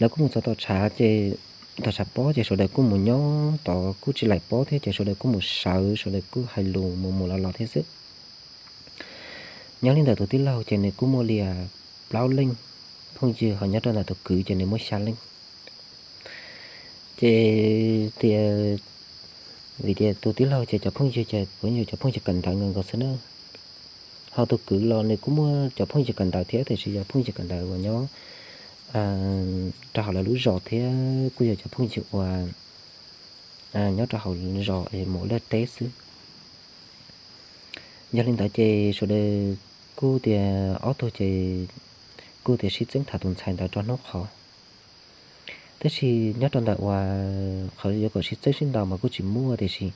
Lawv kuj mus txog tom tshav ces, tom tshav pob ces sawv daws kuj mus nyob tod kuj tsis laim pob thiab ces sawv daws kuj mus sawv, sawv daws kuj hais lus mus mus los los thiab xwb. Nyob li ntawm tus tij laug ces nws kuj muaj li plaub leej phooj ywg, ho nyob rau ntawm tus kwv ces nws muaj xya leej. Ces tias, vim tias tus tij laug ces cov phooj ywg ces puav leej yog cov phooj ywg kawm ntawv nkaus nkaus xwb na. Ho tus kwv los nws kuj muaj cov phooj ywg kawm ntawv thiab tiam sis yog phooj ywg kawm ntawv uas nyob rau hauv lawv lub zos thiab kuj yog cov phooj ywg uas nyob rau hauv zos es mus laj teb xwb. Yog li ntawd ces sawv daws kuj tias ob tug ces kuj tias sib txeeb tham tus ntxhais ntawd rau hnub qhov. Tab sis nyob rau ntawm uas qhov yuav kom sib txeeb sib ntaus mas kuj tsis muaj tiam sis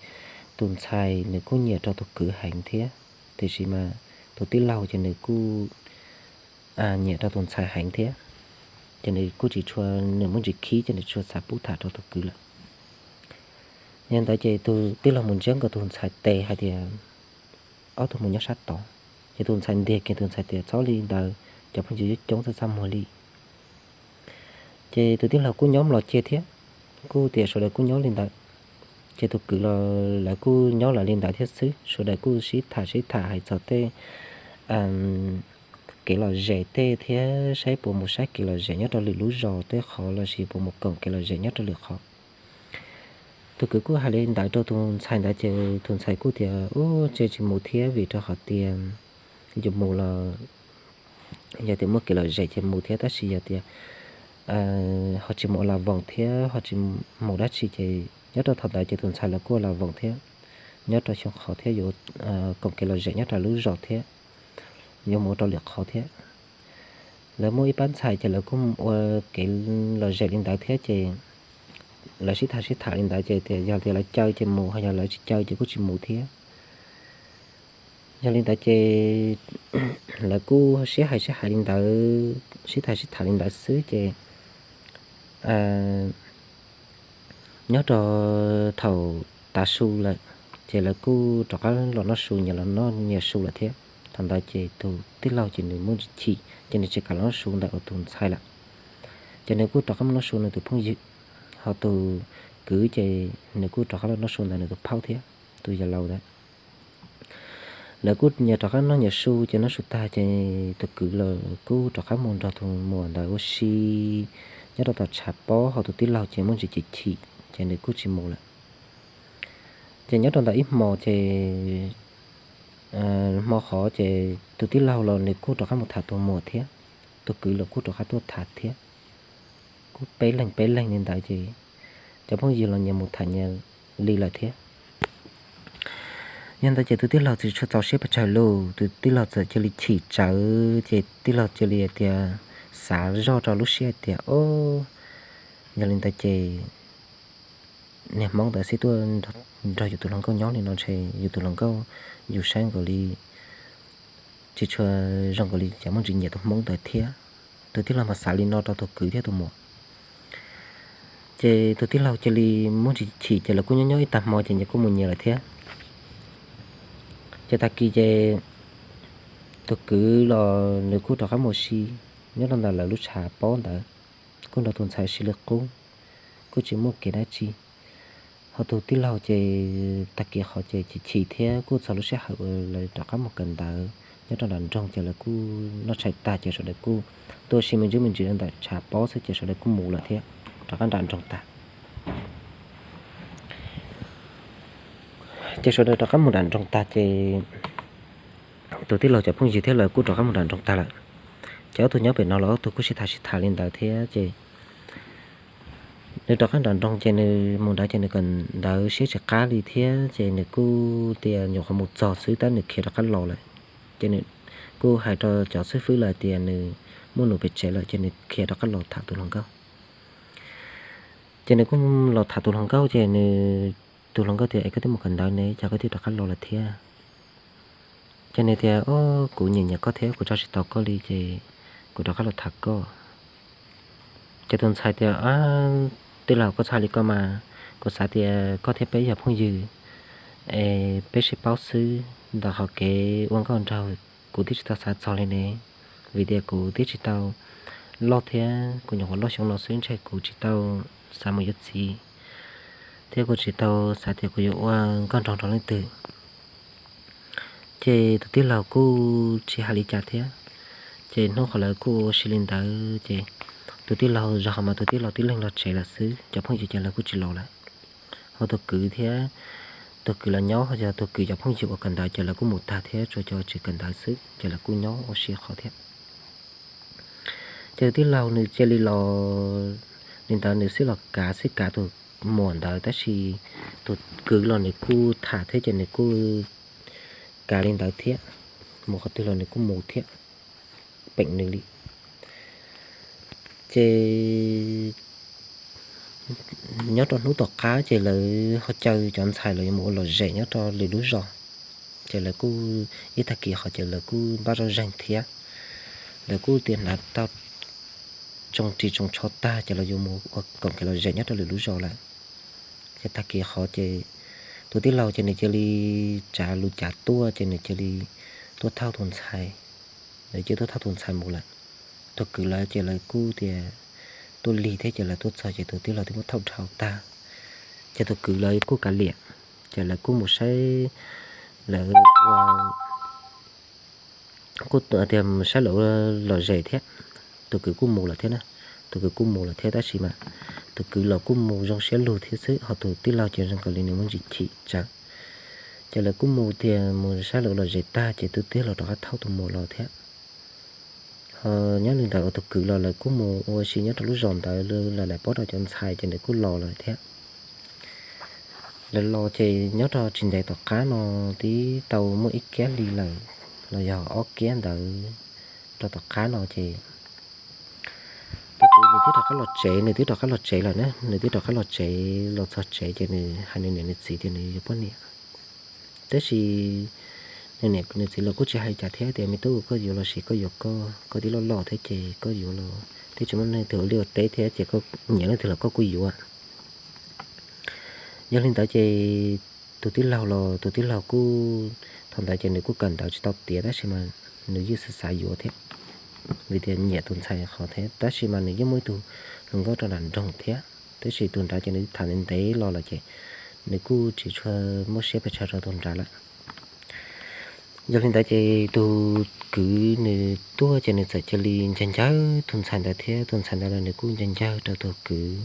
tus ntxhais nws kuj nyiam rau tus kwv heev thiab. Tiam sis mas tus tij laug ces nws kuj nyiam rau tus ntxhais heev thiab. Ces nws kuj tsis tshua, nws muaj ntsis khib ces nws tsis tshua xav pub tham rau tus kwv lawm. Yog li ntawd ces tus tij laug mus ntsiab nkaus tus ntxhais tes hais tias ob tug mus nyob sab tod. Ces tus ntxhais ntiag kiag, tus ntxhais tias txhob li ntawd, cov phooj ywg coob txaj txaj muag li. Ces tus tij laug kuj nyob los cia thiab, kuj tias sawv daws kuj nyob li ntawd. Ces tus kwv los lawv kuj nyob lawv li ntawd thiab xwb, sawv daws kuj sib tham sib tham hais txog tej kev lom zem tej thiab saib puas mus saib kev lom zem nyob rau lwm lub zos tej qhov lossis puas mus koom kev lom zem nyob rau lwm qhov. Tus kwv kuj hais li ntawd rau tus ntxhais ntawd ces tus ntxhais kuj tias ub, ntshe tsis mus thiab vim rau qhov tias yus mus los yog tias muaj kev lom zem ces mus thiab, tab sis yog tias ho tsis mus ua la voos thiab ho tsis mus dab tsi ces nyob rau thaum ntawd ces tus ntxhais los kuj ua la voos thiab, nyob rau xyoo qhov thiab yuav koom kev lom zem nyob rau lub zos thiab, yuav mus ua rau lwm qhov thiab. Lawv muaj ib pab ntxhais ces lawv kuj ua kev lom zem li ntawd thiab ces lawv sib tham sib tham li ntawd ces tias yog tias lawv caw ces mus, ho yog lawv tsis caw ces kuj tsis mus thiab. Yog li ntawd ces lawv kuj sib hais sib hais li ntawd, sib tham sib tham li ntawd xwb ces nyob rau thaum tav su lawm ces lawv kuj rov qab los noj su, nyias los noj nyias su lawm thiab. Thaum ntawd ces tus tij laug ces nws muaj ntsis chim ces nws tsis kam los noj su ntawm tus ntxhais lawm. Ces nws kuj rov qab mus noj su nws tus phooj ywg, ho tus kwv ces nws kuj rov qab los noj su ntawm nws tus phauj thiab tus yawg laus ntawd. Lawv kuj nyias rov qab noj nyias su, ces noj su tag ces tus kwv los kuj rov qab mus nrog tus muam ntawd ua si nyob rau tom tshav pob, ho tus tij laug ces muaj ntsis chim chim ces nws kuj tsis mus lawm. Ces nyob rau ntawm ib hmo ces hmo qhov ces tus tij laug los nws kuj rov qab mus tham tus muam thiab, tus kwv los kuj rov qab tuaj tham thiab. Kuj peb leeg peb leeg li ntawd ces cov phooj ywg los nyias mus tham nyias li lawm thiab. Yog ntawd ces tus tij laug tsis tshua txaus siab pes tsawg li, tus tij laug txawm cia li chim tsawv, ces tij laug cia li tias xav zoj rau lub siab hais tias, o, yog li ntawd ces niag Hmoob ntawd xij tuaj nrog yus tus hluas nkauj nyob li no ntshe yus tus hluas nkauj yus saib nkaus li tsis tshua zoo nkaus li cov muaj ntsis nyiam tus Hmoob ntawd thiab. Tus tij laug mas xav li no rau tus kwv thiab tus muam. Ces tus tij laug cia li muaj ntsis chim ces lawv kuj nyob nyob ib tag hmo ces nyias kuj mus nyias lawm thiab. Ces tag kis ces tus kwv los nws kuj rov qab mus ua si nyob rau ntawm lawv lub tshav pob ntawd, kuj nrog tus ntxhais ua si li qub, kuj tsis muaj kev dab tsi. Ho tus tij laug ces tag kis qhov ces chim chim thiab kuj txog lub sij hawm uas lawv rov qab mus kawm ntawv nyob rau nram nroog ces lawv kuj noj tshais tag ces sawv daws kuj tuaj ua si me ntsis me ntsis rau ntawm tshav pob xwb ces sawv daws kuj mus lawm thiab, rov qab nram nroog tag. Ces sawv daws rov qab mus nram nroog tag ces tus tij laug cov phooj ywg thiab lawv kuj rov qab mus nram nroog tag lawm. Ces ob tug nyob pem no los ob tug kuj sib tham sib tham li ntawd thiab ces nws rov qab nram nroog ces nws mus nrad ces nws kawm ntawv siab tsis qab li thiab ces nws kuj tias nyuam qhuav mus txog xwb tab nws khiav rov qab los lawm. Ces nws kuj hais rau cov xib fwb lawm tias nws muaj num pem tsev lawm ces nws khiav rov qab los tham tus hluas nkauj. Ces nws kuj los tham tus hluas nkauj ces nws, tus hluas nkauj tias, Es koj twb mus kawm ntawv ne, cas koj twb rov qab los lawm thiab? Ces nws tias, O, kuv nyiam nyiam koj thiab kuv tso tsis tau koj li ces kuv rov qab los tham koj. Ces tus ntxhais tias, Tij laug, koj txhob hais li ko mas, kuv xav tias koj thiab peb yog phooj ywg es peb sib paub xwb, ntawm qhov kev ua nkauj nraug kuv twb tsis tau xav txog li ne, vim tias kuv twb tsis tau loj thiab kuv nyuam qhuav loj xyoo no xwb ntshe kuv tsis tau xav mus yuav txiv, thiab kuv tsis tau xav tias kuv yuav ua nkauj nraug nrog leej twg. Ces tus tij laug kuj tsis hais li cas thiab. Ces hnub qhov lawv kuj ua si li ntawd ces tus tij laug, zaum qhov mas tus tij laug tib leeg los tsev lawm xwb, cov phooj ywg ces lawv kuj tsis los lawm. Ho tus kwv thiab, tus kwv los nyob, yog tus kwv cov phooj ywg uas kawm ntawv ces lawv kuj mus tag thiab, tsuas cov tsis kawm ntawv xwb ces lawv kuj nyob ua si qhov thiab. Ces tus tij laug nws cia li los li ntawd, nws xij los kav, xij kav tus muam ntawd, tab sis tus kwv los nws kuj tham thiab ces nws kuj kav li ntawd thiab, mus qhov twg los nws kuj mus thiab, peem nws li. Ces nyob rau hnub tom qab ces lawv ho caw cov ntxhais los yuav mus ua lom zem nyob rau lwm lub zos. Ces lawv kuj, ib tag kis qhov ces lawv kuj npaj zoj zeeg thiab, lawv kuj tias hnav tau tsoos ris tsoos tsho tag ces los yuav mus ua koom kev lom zem nyob rau lwm lub zos lawm. Ces tag kis qhov ces tus tij laug ces nws cia li tsav lus cav tuaj ces nws cia li tuaj thauj tus ntxhais, nws cia li tuaj thauj tus ntxhais mus lawm. Tus kwv lawv ces lawv kuj tias tuaj lig thiab ces lawv tuaj txog ces tus tij laug twb muab thauj dhau tag. Ces tus kwv lawv kuj kav liam, ces lawv kuj mus saib, lawv ua, kuj tias mus saib lawv ua lom zem thiab. Tus kwv kuj mus lawm thiab na, tus kwv kuj mus lawm thiab tab sis mas tus kwv los kuj mus zoo siab lug thiab xwb, ho tus tij laug ces zoo nkaus li nws muaj ntsis chim tsawv. Ces lawv kuj mus tias mus saib lawv ua lom zem tag ces tus tij laug rov qab thauj tus muam los thiab. Ho nyob li ntawd tus kwv los lawv kuj mus ua si nyob rau lub zos ntawd, lawv lam pab rau cov ntxhais ces nws kuj los lawm thiab. Lawv los ces nyob rau tsis ntev tom qab no, twb tau muaj ib kiab hli lawm los yog ob kiab ntawd rau tom qab no ces tus kwv nws twb rov qab los tsev, nws twb rov qab los tsev lawm na, nws twb rov qab los tsev, los txog tsev ces nws hais nws niam nws txiv tias nws yuav poj niam. Tab sis nws niam nws txiv los kuj tsis hais li cas thiab tias, Me tub, koj yuav los sis koj yuav koj, koj twb loj loj thiab ces koj yuav los twb tsis muaj leej twg ua liaj ua teb thiab ces koj nyiam leej twg los koj kuj yuav. Yog li ntawd ces tus tij laug los tus tij laug kuj, thaum ntawd ces nws kuj kawm ntawv tsis tau tiav tab sis mas nws yeej xav xav yuav thiab, vim tias nyiam tus ntxhais qhov thiab tab sis mas nws yeej muaj ib tug hluas nkauj rau nram nroog thiab, tab sis tus nrad ces nws tham ntev ntev los lawm ces nws kuj tsis tshua muaj siab pes tsawg rau tus nrad lawm. Yog li ntawd ces tus kwv nws tuaj ces nws txawm cia li ncag ncawg tus ntxhais ntawd thiab tus ntxhais ntawd los nws kuj ncag ncawg rau tus kwv.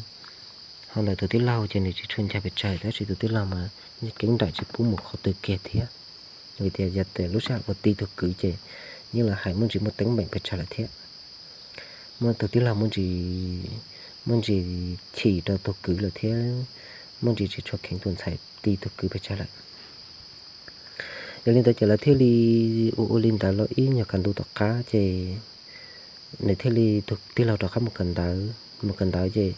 Ho ntawm tus tij laug ces nws tsis tshua ncag pes tsawg tab sis tus tij laug mas yeej keeb nraim tsis pub mus qhov twg kiag thiab. Vim tias yog tias lub sij hawm uas ti tus kwv ces yeej los hais muaj ntsis muaj teeb meem pes tsawg lawm thiab. Muaj tus tij laug muaj ntsis, muaj ntsis chim rau tus kwv lawm thiab muaj ntsis tsis tshua kheev tus ntxhais ti tus kwv pes tsawg lawm. Yog li ntawd ces lawv thiaj li ua ua li ntawd los ib nyuag kaj ntug tom qab ces nws thiaj li, tus tij laug rov qab mus kawm ntawv, mus kawm ntawv ces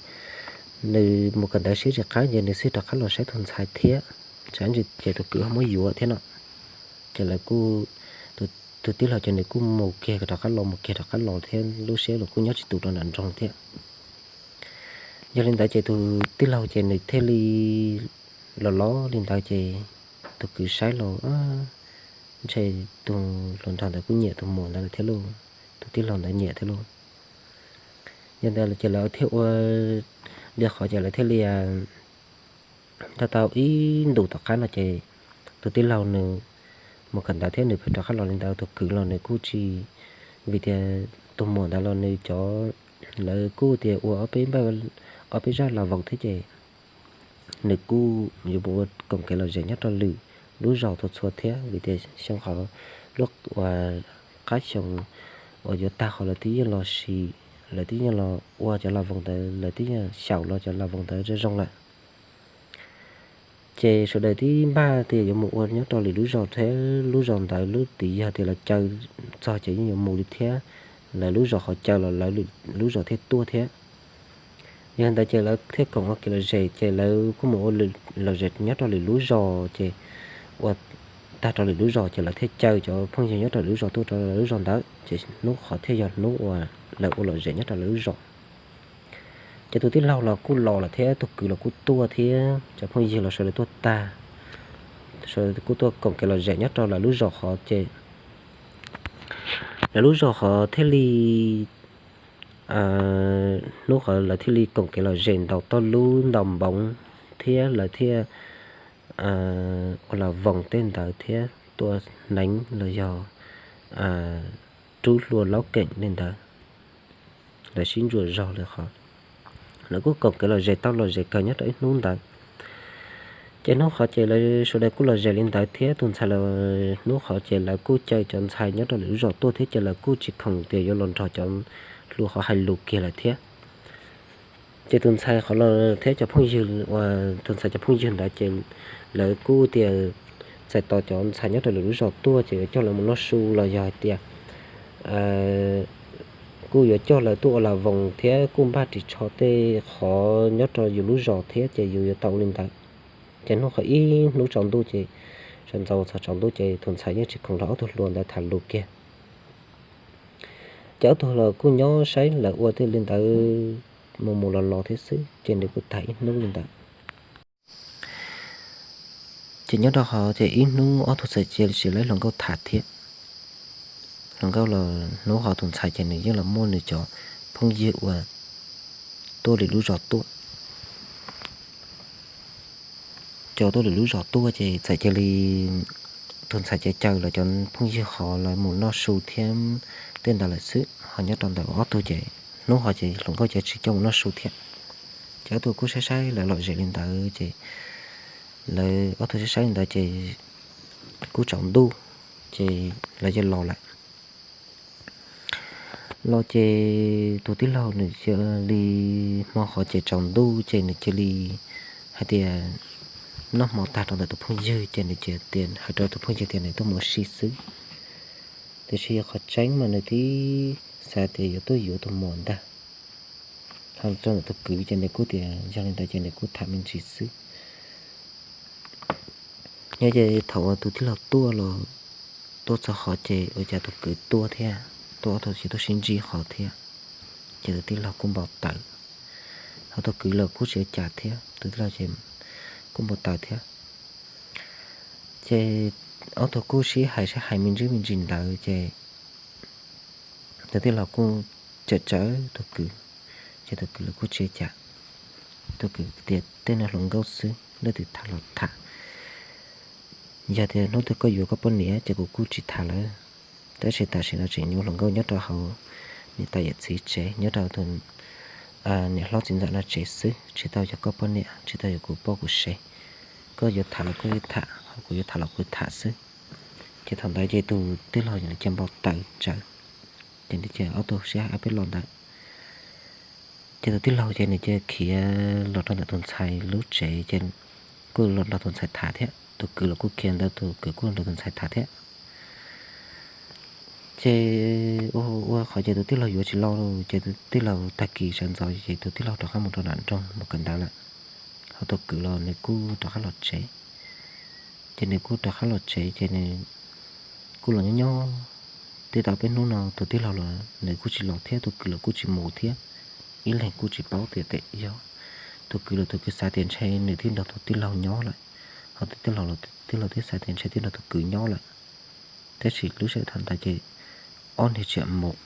nws mus kawm ntawv siab tsis qab ces nws thiaj rov qab los saib tus ntxhais thiab, tsam ntsis ces tus kwv ho muab yuav thiab no. Ces lawv kuj, tus tij laug ces nws kuj mus kiag rov qab los mus kiag rov qab los thiab lub siab los kuj nyob tsis tus rau nram nroog thiab. Yog li ntawd ces tus tij laug ces nws thiaj li los los li ntawd ces tus kwv saib los ntshe tus hluas nraug ntawd kuj nyiam tus muam ntawd lawm thiab lauj, tus tij laug ntawd nyiam thiab lauj. Yog ntawd ces lawv thiaj ua li qhov ces lawv thiaj li tau tau ib ntus tom qab no ces tus tij laug nws mus kawm ntawv thiab nws pheej rov qab los li ntawd, tus kwv los nws kuj tsis, vim tias tus muam ntawd los nws cov, lawv kuj tias ua ob peb zaj la voos thiab ces nws kuj yuav mus ua koom kev lom zem nyob rau lwm lub zos txhua txhua thiab vim tias xyoo qhov, lub uas qab xyoo uas yuav tag qhov lawv twb yeej los sim, lawv twb yeej los ua cov la voos ntawd, lawv twb yeej xyaum los cov la voos ntawd zoo zoo lawm. Ces sawv daws tib npaj tias yuav mus ua nyob rau lwm lub zos thiab lub zos ntawd lub tid yog tias lawv caw txog ces yeej yuav mus li thiab, lawv lub zos qhov caw los lawv lub zos thiaj tuaj thiab. Yog li ntawd ces lawv thiaj koom ua kev lom zem ces lawv kuj mus ua lom zem nyob rau lwm lub zos ces ua tag rau lwm lub zos ces lawv thiaj caw cov phooj ywg nyob rau lwm lub zos tuaj rau lawv lub zos ntawd ces hnub qhov thiaj yog hnub uas lawv ua lom zem nyob rau lawv lub zos. Ces tus tij laug los kuj los lawm thiab tus kwv los kuj tuaj thiab cov phooj ywg los sawv daws tuaj tag, sawv daws kuj tuaj koom kev lom zem nyob rau lawv lub zos qhov ces lawv lub zos qhov thiaj li, hnub qhov lawv thiaj li koom kev lom zem ntaus toj lub ntaus npoov thiab lawv thiaj ua la voos tej ntawd thiab tua hneev los yog rub hlua laub keem li ntawd. Lawv sib ntsuam zog li qhov lawv kuj koom kev lom zem tau lom zem kawg nyob rau ib hnub ntawd. Ces hnub qhov ces lawv sawv daws kuj lom zem li ntawd thiab tus ntxhais los hnub qhov ces lawv kuj caw cov ntxhais nyob rau lwm lub zos tuaj thiab ces lawv kuj tsis khoom tias yuav los nrog cov hluas qhov hais lus kiag lawm thiab. Ces tus ntxhais qhov los thiab cov phooj ywg uas tus ntxhais cov phooj ywg ntawd ces lawv kuj tias txais tos cov ntxhais nyob rau lwm lub zos tuaj ces yuav coj lawv mus noj su los yog hais tias kuj yuav coj lawv tuaj ua la voos thiab kuj npaj ris tsho tej qhov nyob rau yus lub zos thiab ces yus yuav tau ua li ntawd. Ces hnub qhov ib hnub tsaus ntuj ces sawv ntxov txog tsaus ntuj ces tus ntxhais yeej tsis khoom nrog ob tug hluas ntawd tham lus kiag. Ces ob tug los kuj nyob saib lawv ua tej li ntawd mus mus los los thiab xwb ces nws kuj tag ib hnub li ntawd. Ces nyob rau qhov ces ib hnub ob tug txawm cia li sim lawv hluas nkauj tham thiab. Hluas nkauj los hnub qhov tus ntxhais ces nws yeej los muaj nws cov phooj ywg uas tuaj lwm lub zos tuaj. Cov tuaj lwm lub zos tuaj ces txawm cia li tus ntxhais ces caw lawv cov phooj ywg qhov lawv mus noj su thiab tej ntawd lawm xwb ho nyob rau ntawm ob tug ces hnub qhov ces hluas nkauj ces tsis coj mus noj su thiab. Ces ob tug kuj saib saib lawv lom zem li ntawd ces lawv ob tug saib saib li ntawd ces kuj tsaus ntuj ces lawv cia los lawm. Los ces tus tij laug nws cia li hmo qhov ces tsaus ntuj ces nws cia li hais tias noj hmo tag rau ntawm tus phooj ywg ces nws cia li hais rau tus phooj ywg tias nws tuaj mus ua si xwb. Tiam sis qhov tseeb mas nws twb xav tias yuav tuaj yuav tus muam ntag. Ho rau ntawm tus kwv ces nws kuj tias yog li ntawd ces nws kuj tham me ntsis xwb. Nyob ces thaum uas tus tij laug tuaj los tuaj txog qhov ces ua cas tus kwv tuaj thiab, tuaj ob tug ces tuaj sib ntsib qhov thiab. Ces tus tij laug kuj npau taws, ho tus kwv los kuj tsis ua cas thiab, tus tij laug ces kuj npau taws thiab. Ces ob tug kuj sib hais sib hais me ntsis me ntsis ntawd ces tus tij laug kuj tsawm tsawv tus kwv, ces tus kwv los kuj tsis ua cas. Tus kwv tias tej no hluas nkauj xwb, leej twg tham los tham. Yog tias hnub twg koj yuav koj poj niam ces kuv kuj tsis tham lawm. Tab sis tam sim no tseem nyob hluas nkauj nyob rau hauv niam tais yawm txiv tsev, nyob rau tus niam hlob txiv ntxawm no tsev xwb, tsis tau yog koj poj niam, tsis tau yog kuv poj kuv sev. Koj yuav tham los koj tham, ho kuv yuav tham los kuv tham xwb. Ces thaum ntawd ces tus tij laug cia npau taws tsawv, ces nws cia ob tug sib hais ob peb lo ntawd. Ces tus tij laug ces nws cia khiav los rau ntawm tus ntxhais lub tsev, ces kuj los nrog tus ntxhais tham thiab, tus kwv los kuj khiav ntawd, tus kwv kuj los nrog tus ntxhais tham thiab. Ces ua ua qhov ces tus tij laug yuav tsis los, ces tus tij laug tag kis sawv ntxov ces tus tij laug rov qab mus rau nram nroog mus kawm ntawv lawm. Ho tus kwv los nws kuj rov qab los tsev. Ces nws kuj rov qab los tsev ces nws kuj los nyob nyob, twb tau peb hnub no tus tij laug los nws kuj tsis los thiab, tus kwv los kuj tsis mus thiab. Ib leeg kuj tsis paub tias tes yog tus kwv los tus kwv xav tias ntshe nws twb nrog tus tij laug nyob lawm, ho tus tij laug los tij laug twb xav tias ntshe twb nrog tus kwv nyob lawm. Tab sis lub sij hawm thaum ntawd ces ob niag tseem mus.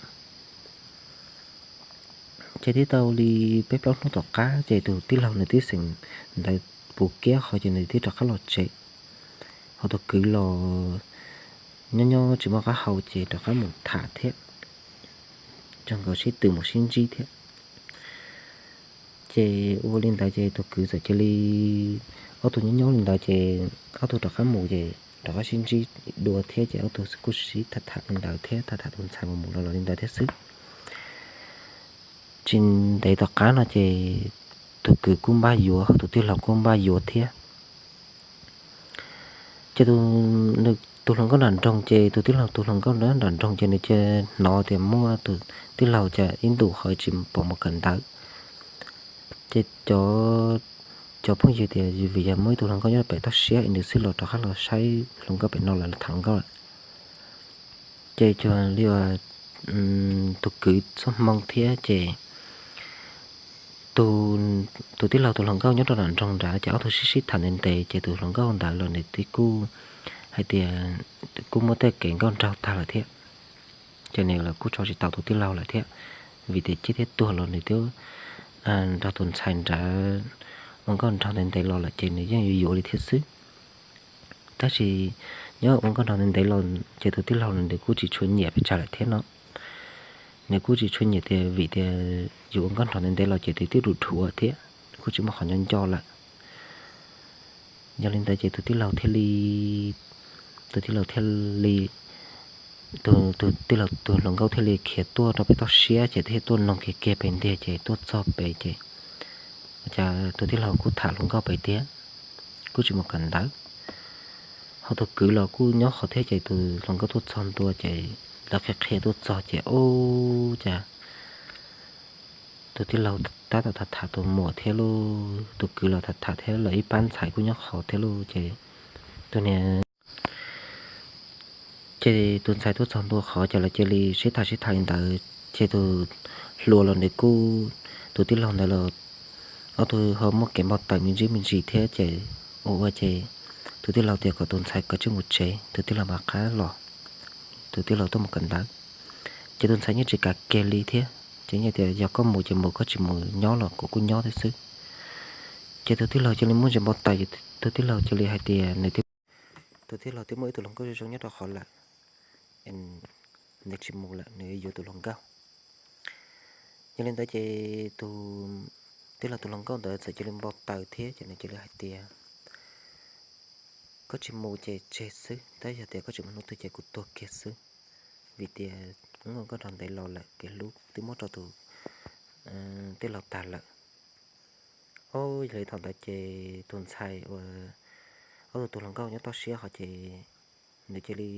Ces twb tau li peb plaub hnub tom qab ces tus tij laug nws twb xeem ntawv puv kiab qhov ces nws twb rov qab los tsev. Ho tus kwv los nyob nyob tsis muaj qab hau ces rov qab mus tham thiab, nrog nkawd sib tw mus sib ntsib thiab. Ces ua li ntawd ces tus kwv txawm cia li, ob tug nyob nyob li ntawd ces ob tug rov qab mus ces rov qab sib ntsib dua thiab ces ob tug kuj sib tham tham li ntawd thiab, tham tham tus ntxhais mus mus los los li ntawd thiab xwb. Tsis ntev tom qab no ces tus kwv kuj npaj yuav, tus tij laug kuj npaj yuav thiab. Ces tus hluas nkauj nram nroog ces tus tij laug tus hluas nkauj nram nroog ces nws cia hnov tias muaj tus tij laug cas ib ntus qhov tsis pom mus kawm ntawv. Ces cov phooj ywg tias vim yog muaj ib tug hluas nkauj nyob pem toj siab es nws xwb los rov qab los saib hluas nkauj pem no lawm, los tham hluas nkauj lawm. Ces cuag li tus kwv txoj hmoo thiab ces tus tij laug tus hluas nkauj nyob rau nram nroog nrad ces ob tug sib sib tham ntev ntev ces tus hluas nkauj ntawd los nws twb kuj hais tias kuj muaj tej kev nkauj nraug tag lawm thiab. Ces nws los kuj tso tsis tau tus tij laug lawm thiab, vim tias ciaj thiab tuag los nws twb nrog tus ntxhais nrad ua nkauj nraug ntev ntev los lawm ces nws yeej yuav yuav li thiab xwb. Tab sis nyob ua nkauj nraug ntev ntev los ces tus tij laug nws kuj tsis tshua nyiam pes tsawg lawm thiab no. Nws kuj tsis tshua nyiam tias vim tias yus ua nkauj nraug ntev ntev los ces nws twb dhuav thiab, kuj tsis muaj qhov nco nco lawm. Yog li ntawd ces tus tij laug thiaj li, tus tij laug thiaj li, tus tij laug tus hluas nkauj thiaj li khiav tuaj rau pem toj siab ces thiaj tuaj noog kiag kiag pem ntiag ces tuaj txog pem ces cas tus tij laug kuj tham hluas nkauj pem tiag, kuj tsis mus kawm ntawv. Ho tus kwv los kuj nyob qhov thiab ces tus hluas nkauj tuaj txog ntua ces lawv qhia qhia tuaj txog ces ub cas tus tij laug tab tom tham tham tus muam thiab lauj, tus kwv los tham tham thiab, lawv ib pab ntxhais kuj nyob qhov thiab lauj ces tus niag ces tus ntxhais tuaj txog ntua qhov ces lawv cia li sib tham sib tham li ntawd ces tus hluas los nws kuj, tus tij laug ntawd los ob tug ho muaj kev npau taws me ntsis me ntsis thiab ces ua ua ces tus tij laug tias kom tus ntxhais kav tsij mus tsev, tus tij laug mam qab los, tus tij laug tuaj mus kawm ntawv. Ces tus ntxhais yeej tsis kam kiag li thiab, ces yeej tias yog koj mus ces mus, koj tsis mus nyob los kuv kuj nyob thiab xwb. Ces tus tij laug cia li muaj ntsis npau taws, tus tij laug cia li hais tias nws, tus tij laug twb muaj ib tug hluas nkauj zoo zoo nyob rau qhov lawm, nws tsis mus lawm, nws yuav tus hluas nkauj. Yog li ntawd ces tus tij laug tus hluas nkauj ntawd txawm cia li npau taws thiab ces nws cia li hais tias koj tsis mus ces tseg xwb, tab yog tias koj tsis mus hnub twg ces kuv tuag kiag xwb, vim tias wb ua nkauj nraug ntev los lawm, kev hlub twb muab rau tus tij laug tag lawm. Ob, yog li thaum ntawd ces tus ntxhais uas ob tug tus hluas nkauj nyob toj siab qhov ces nws cia li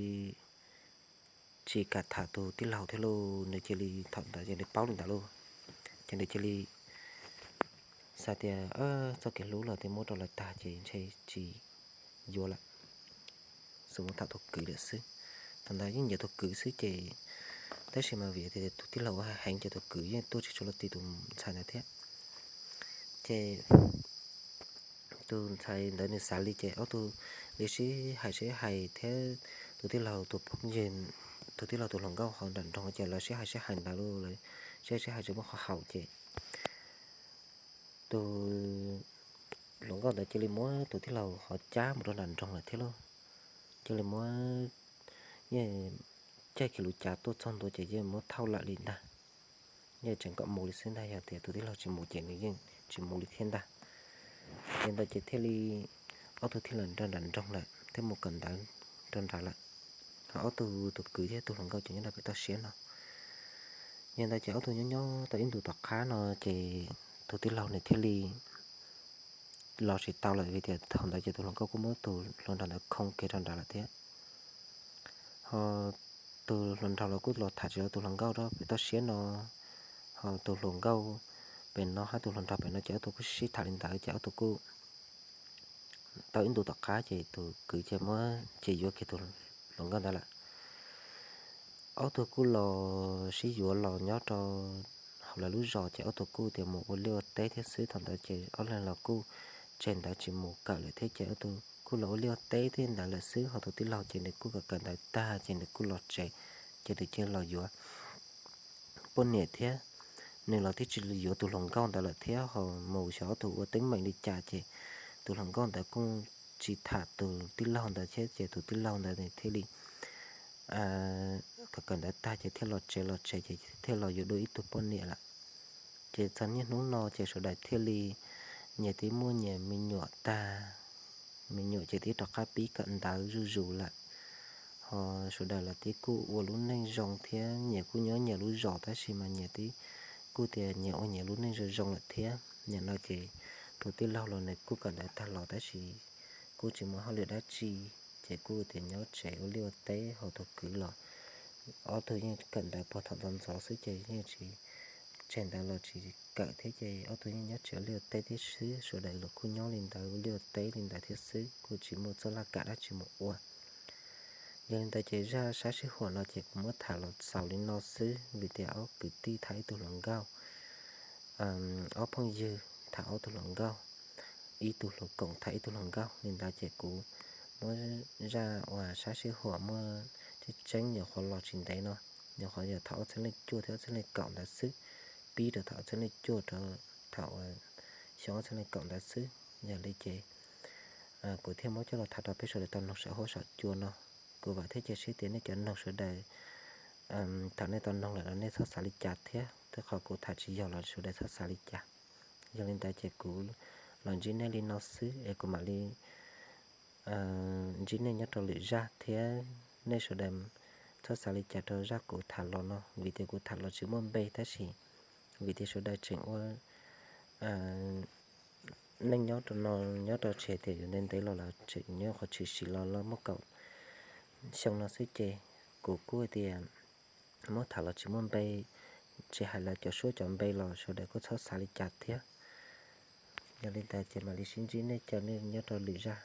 tsis kam tham tus tij laug thiab lauj, nws cia li thaum ntawd ces nws paub li ntawd lauj, ces nws cia li xav tias txoj kev hlub los twb muab rau lawv tag ces ntshe tsis yuav lawm, xub mus tham tus kwv lawm xwb. Thaum ntawd yeej nyiam tus kwv xwb ces, tab sis mas vim tias tus tij laug ua heev ces tus kwv yeej tuaj tsis tshua luag ti tus ntxhais ntawd thiab. Ces tus ntxhais ntawd nws xav li ces ob tug li sib hais sib hais thiab tus tij laug tus phooj ywg, tus tij laug tus hluas nkauj hauv nram nroog ces lawv sib hais sib hais ntawd lauj, sib hais sib hais tsis muaj qhov haum ces tus hluas nkauj ntawd cia li muab tus tij laug hauv cab mus rau nram nroog lawm thiab lauj. cia li muab, yeej caij kiag lub cav tuaj txog ntua ces yeej muab thauj lawm li ntag. Yeej tseem kom mus li xwb ntag, yog tias tus tij laug tsis mus ces nws yeej tsis mus li thiab ntag. Ces ntawd ces thiaj li ob tug thiaj los nram nroog lawm thiab mus kawm ntawv rau nrad lawm. Ho ob tug, tus kwv thiab tus hluas nkauj ces nyob rau pem toj siab no. Yog ntawd ces ob tug nyob nyob tau ib ntus tom qab no ces tus tij laug nws thiaj li los tsis tau lawm, vim tias thaum ntawd ces tus hluas nkauj kuj muab tus hluas nraug ntawd khoo kiag rau nrad lawm thiab. Ho tus hluas nraug los kuj los tham tsis tau tus hluas nkauj rau pem toj siab no. Ho tus hluas nkauj pem no hab tus hluas nraug pem no ces ob tug kuj sib tham li ntawd ces ob tug kuj tau ib ntus tom qab ces tus kwv ces muab ces yuav kiag tus hluas nkauj ntawd lawm. Ob tug kuj los sib yuav los nyob rau hauv lawv lub zos ces ob tug kuj tias mus ua liaj ua teb thiab xwb. Thaum ntawd ces ob leeg los kuj tseg ntawd tsis mus kawm lawm thiab ces ob tug kuj los ua liaj ua teb thiab ntawd lawm xwb. Ho tus tij laug ces nws kuj kawm kawm ntawv tag ces nws kuj los tsev, ces nws cia los yuav poj niam thiab. Nws los twb tsis yuav tus hluas nkauj ntawd lawm thiab, ho mus xyov ob tug ua teeb meem li cas ces tus hluas nkauj ntawd kuj tsis tham tus tij laug ntawd thiab ces tus tij laug ntawd nws thiaj li kawm kawm ntawv tag ces thiaj los tsev, los tsev ces thiaj los yuav dua ib tug poj niam lawm. Ces txog niaj hnub no ces sawv daws thiaj li nyias twb muaj nyias me nyuam tag, me nyuam ces twb rov qab pib kawm ntawv zuj zus lawm. Ho sawv daws los twb kuj ua lub neej zoo thiab nyias kuj nyob nyias lub zos tab sis mas nyias twb kuj tias nyias ua nyias lub neej zoo zoo lawm thiab. Nim no ces tus tij laug los nws kuj kawm ntawv tag los tab sis kuj tsis muaj hauj lwm dab tsi, ces kuj tias nyob tsev ua liaj ua teb. Ho tus kwv los ob tug yeej kawm ntawv puag thaum ntxov ntxov xwb ces yeej tsis, tseg ntawv los tsis kawm thiab ces ob tug yeej nyob tsev ua liaj ua teb thiab xwb. Sawv daws los kuj nyob li ntawd ua liaj ua teb li ntawd thiab xwb, kuj tsis muaj txoj laj kam dab tsi mus ua. Yog li ntawd ces zaj sab sij huam no ces kuv muab tham los xaus li no xwb, vim tias ob kwv tij tham ib tug hluas nkauj, ob phooj ywg tham ob tug hluas nkauj, ib tug hluas koom tham ib tug hluas nkauj. Li ntawd ces kuv muab zaj uas sab sij huam muaj tseeb tseeb nyuam qhuav los tsis ntev no, nyuam qhuav yog thaum ob txhiab leej cuaj thiab ob txhiab leej kaum ntawd xwb, pib rau thaum ob txhiab leej cuaj rau thaum xyoo ob txhiab leej kaum ntawd xwb. Yog li ces kuv thiaj muab coj los tham rau peb sawv daws tau noog saum huab saum cua no. Kuv vam thiab cia siab tias nej cov noog sawv daws, thaum nej tau noog lawm los nej txhob xav li cas thiab, tej qhov kuv tham tsis yog los sawv daws txhob xav li cas. Yog li ntawd ces kuv los ntsib nej li no xwb es kuv mam li ntsib nej nyob rau lwm zaj thiab. Nej sawv daws txhob xav li cas rau zaj kuv tham los no, vim tias kuv tham los tsis muaj npe tab sis vim tias sawv daws tseem ua neej nyob rau no, nyob rau tsev tias yuav ntev ntev los lawm, tseem nyob qhov tshwm sim los los muaj kaum xyoo no xwb ces kuv kuj tias muab tham los tsis muaj npe, tsis hais lawv cov suab cov npe los sawv daws kuj txhob xav li cas thiab. Yog li ntawd ces mam li sib ntsib nej cov nej nyob rau lwm zaj.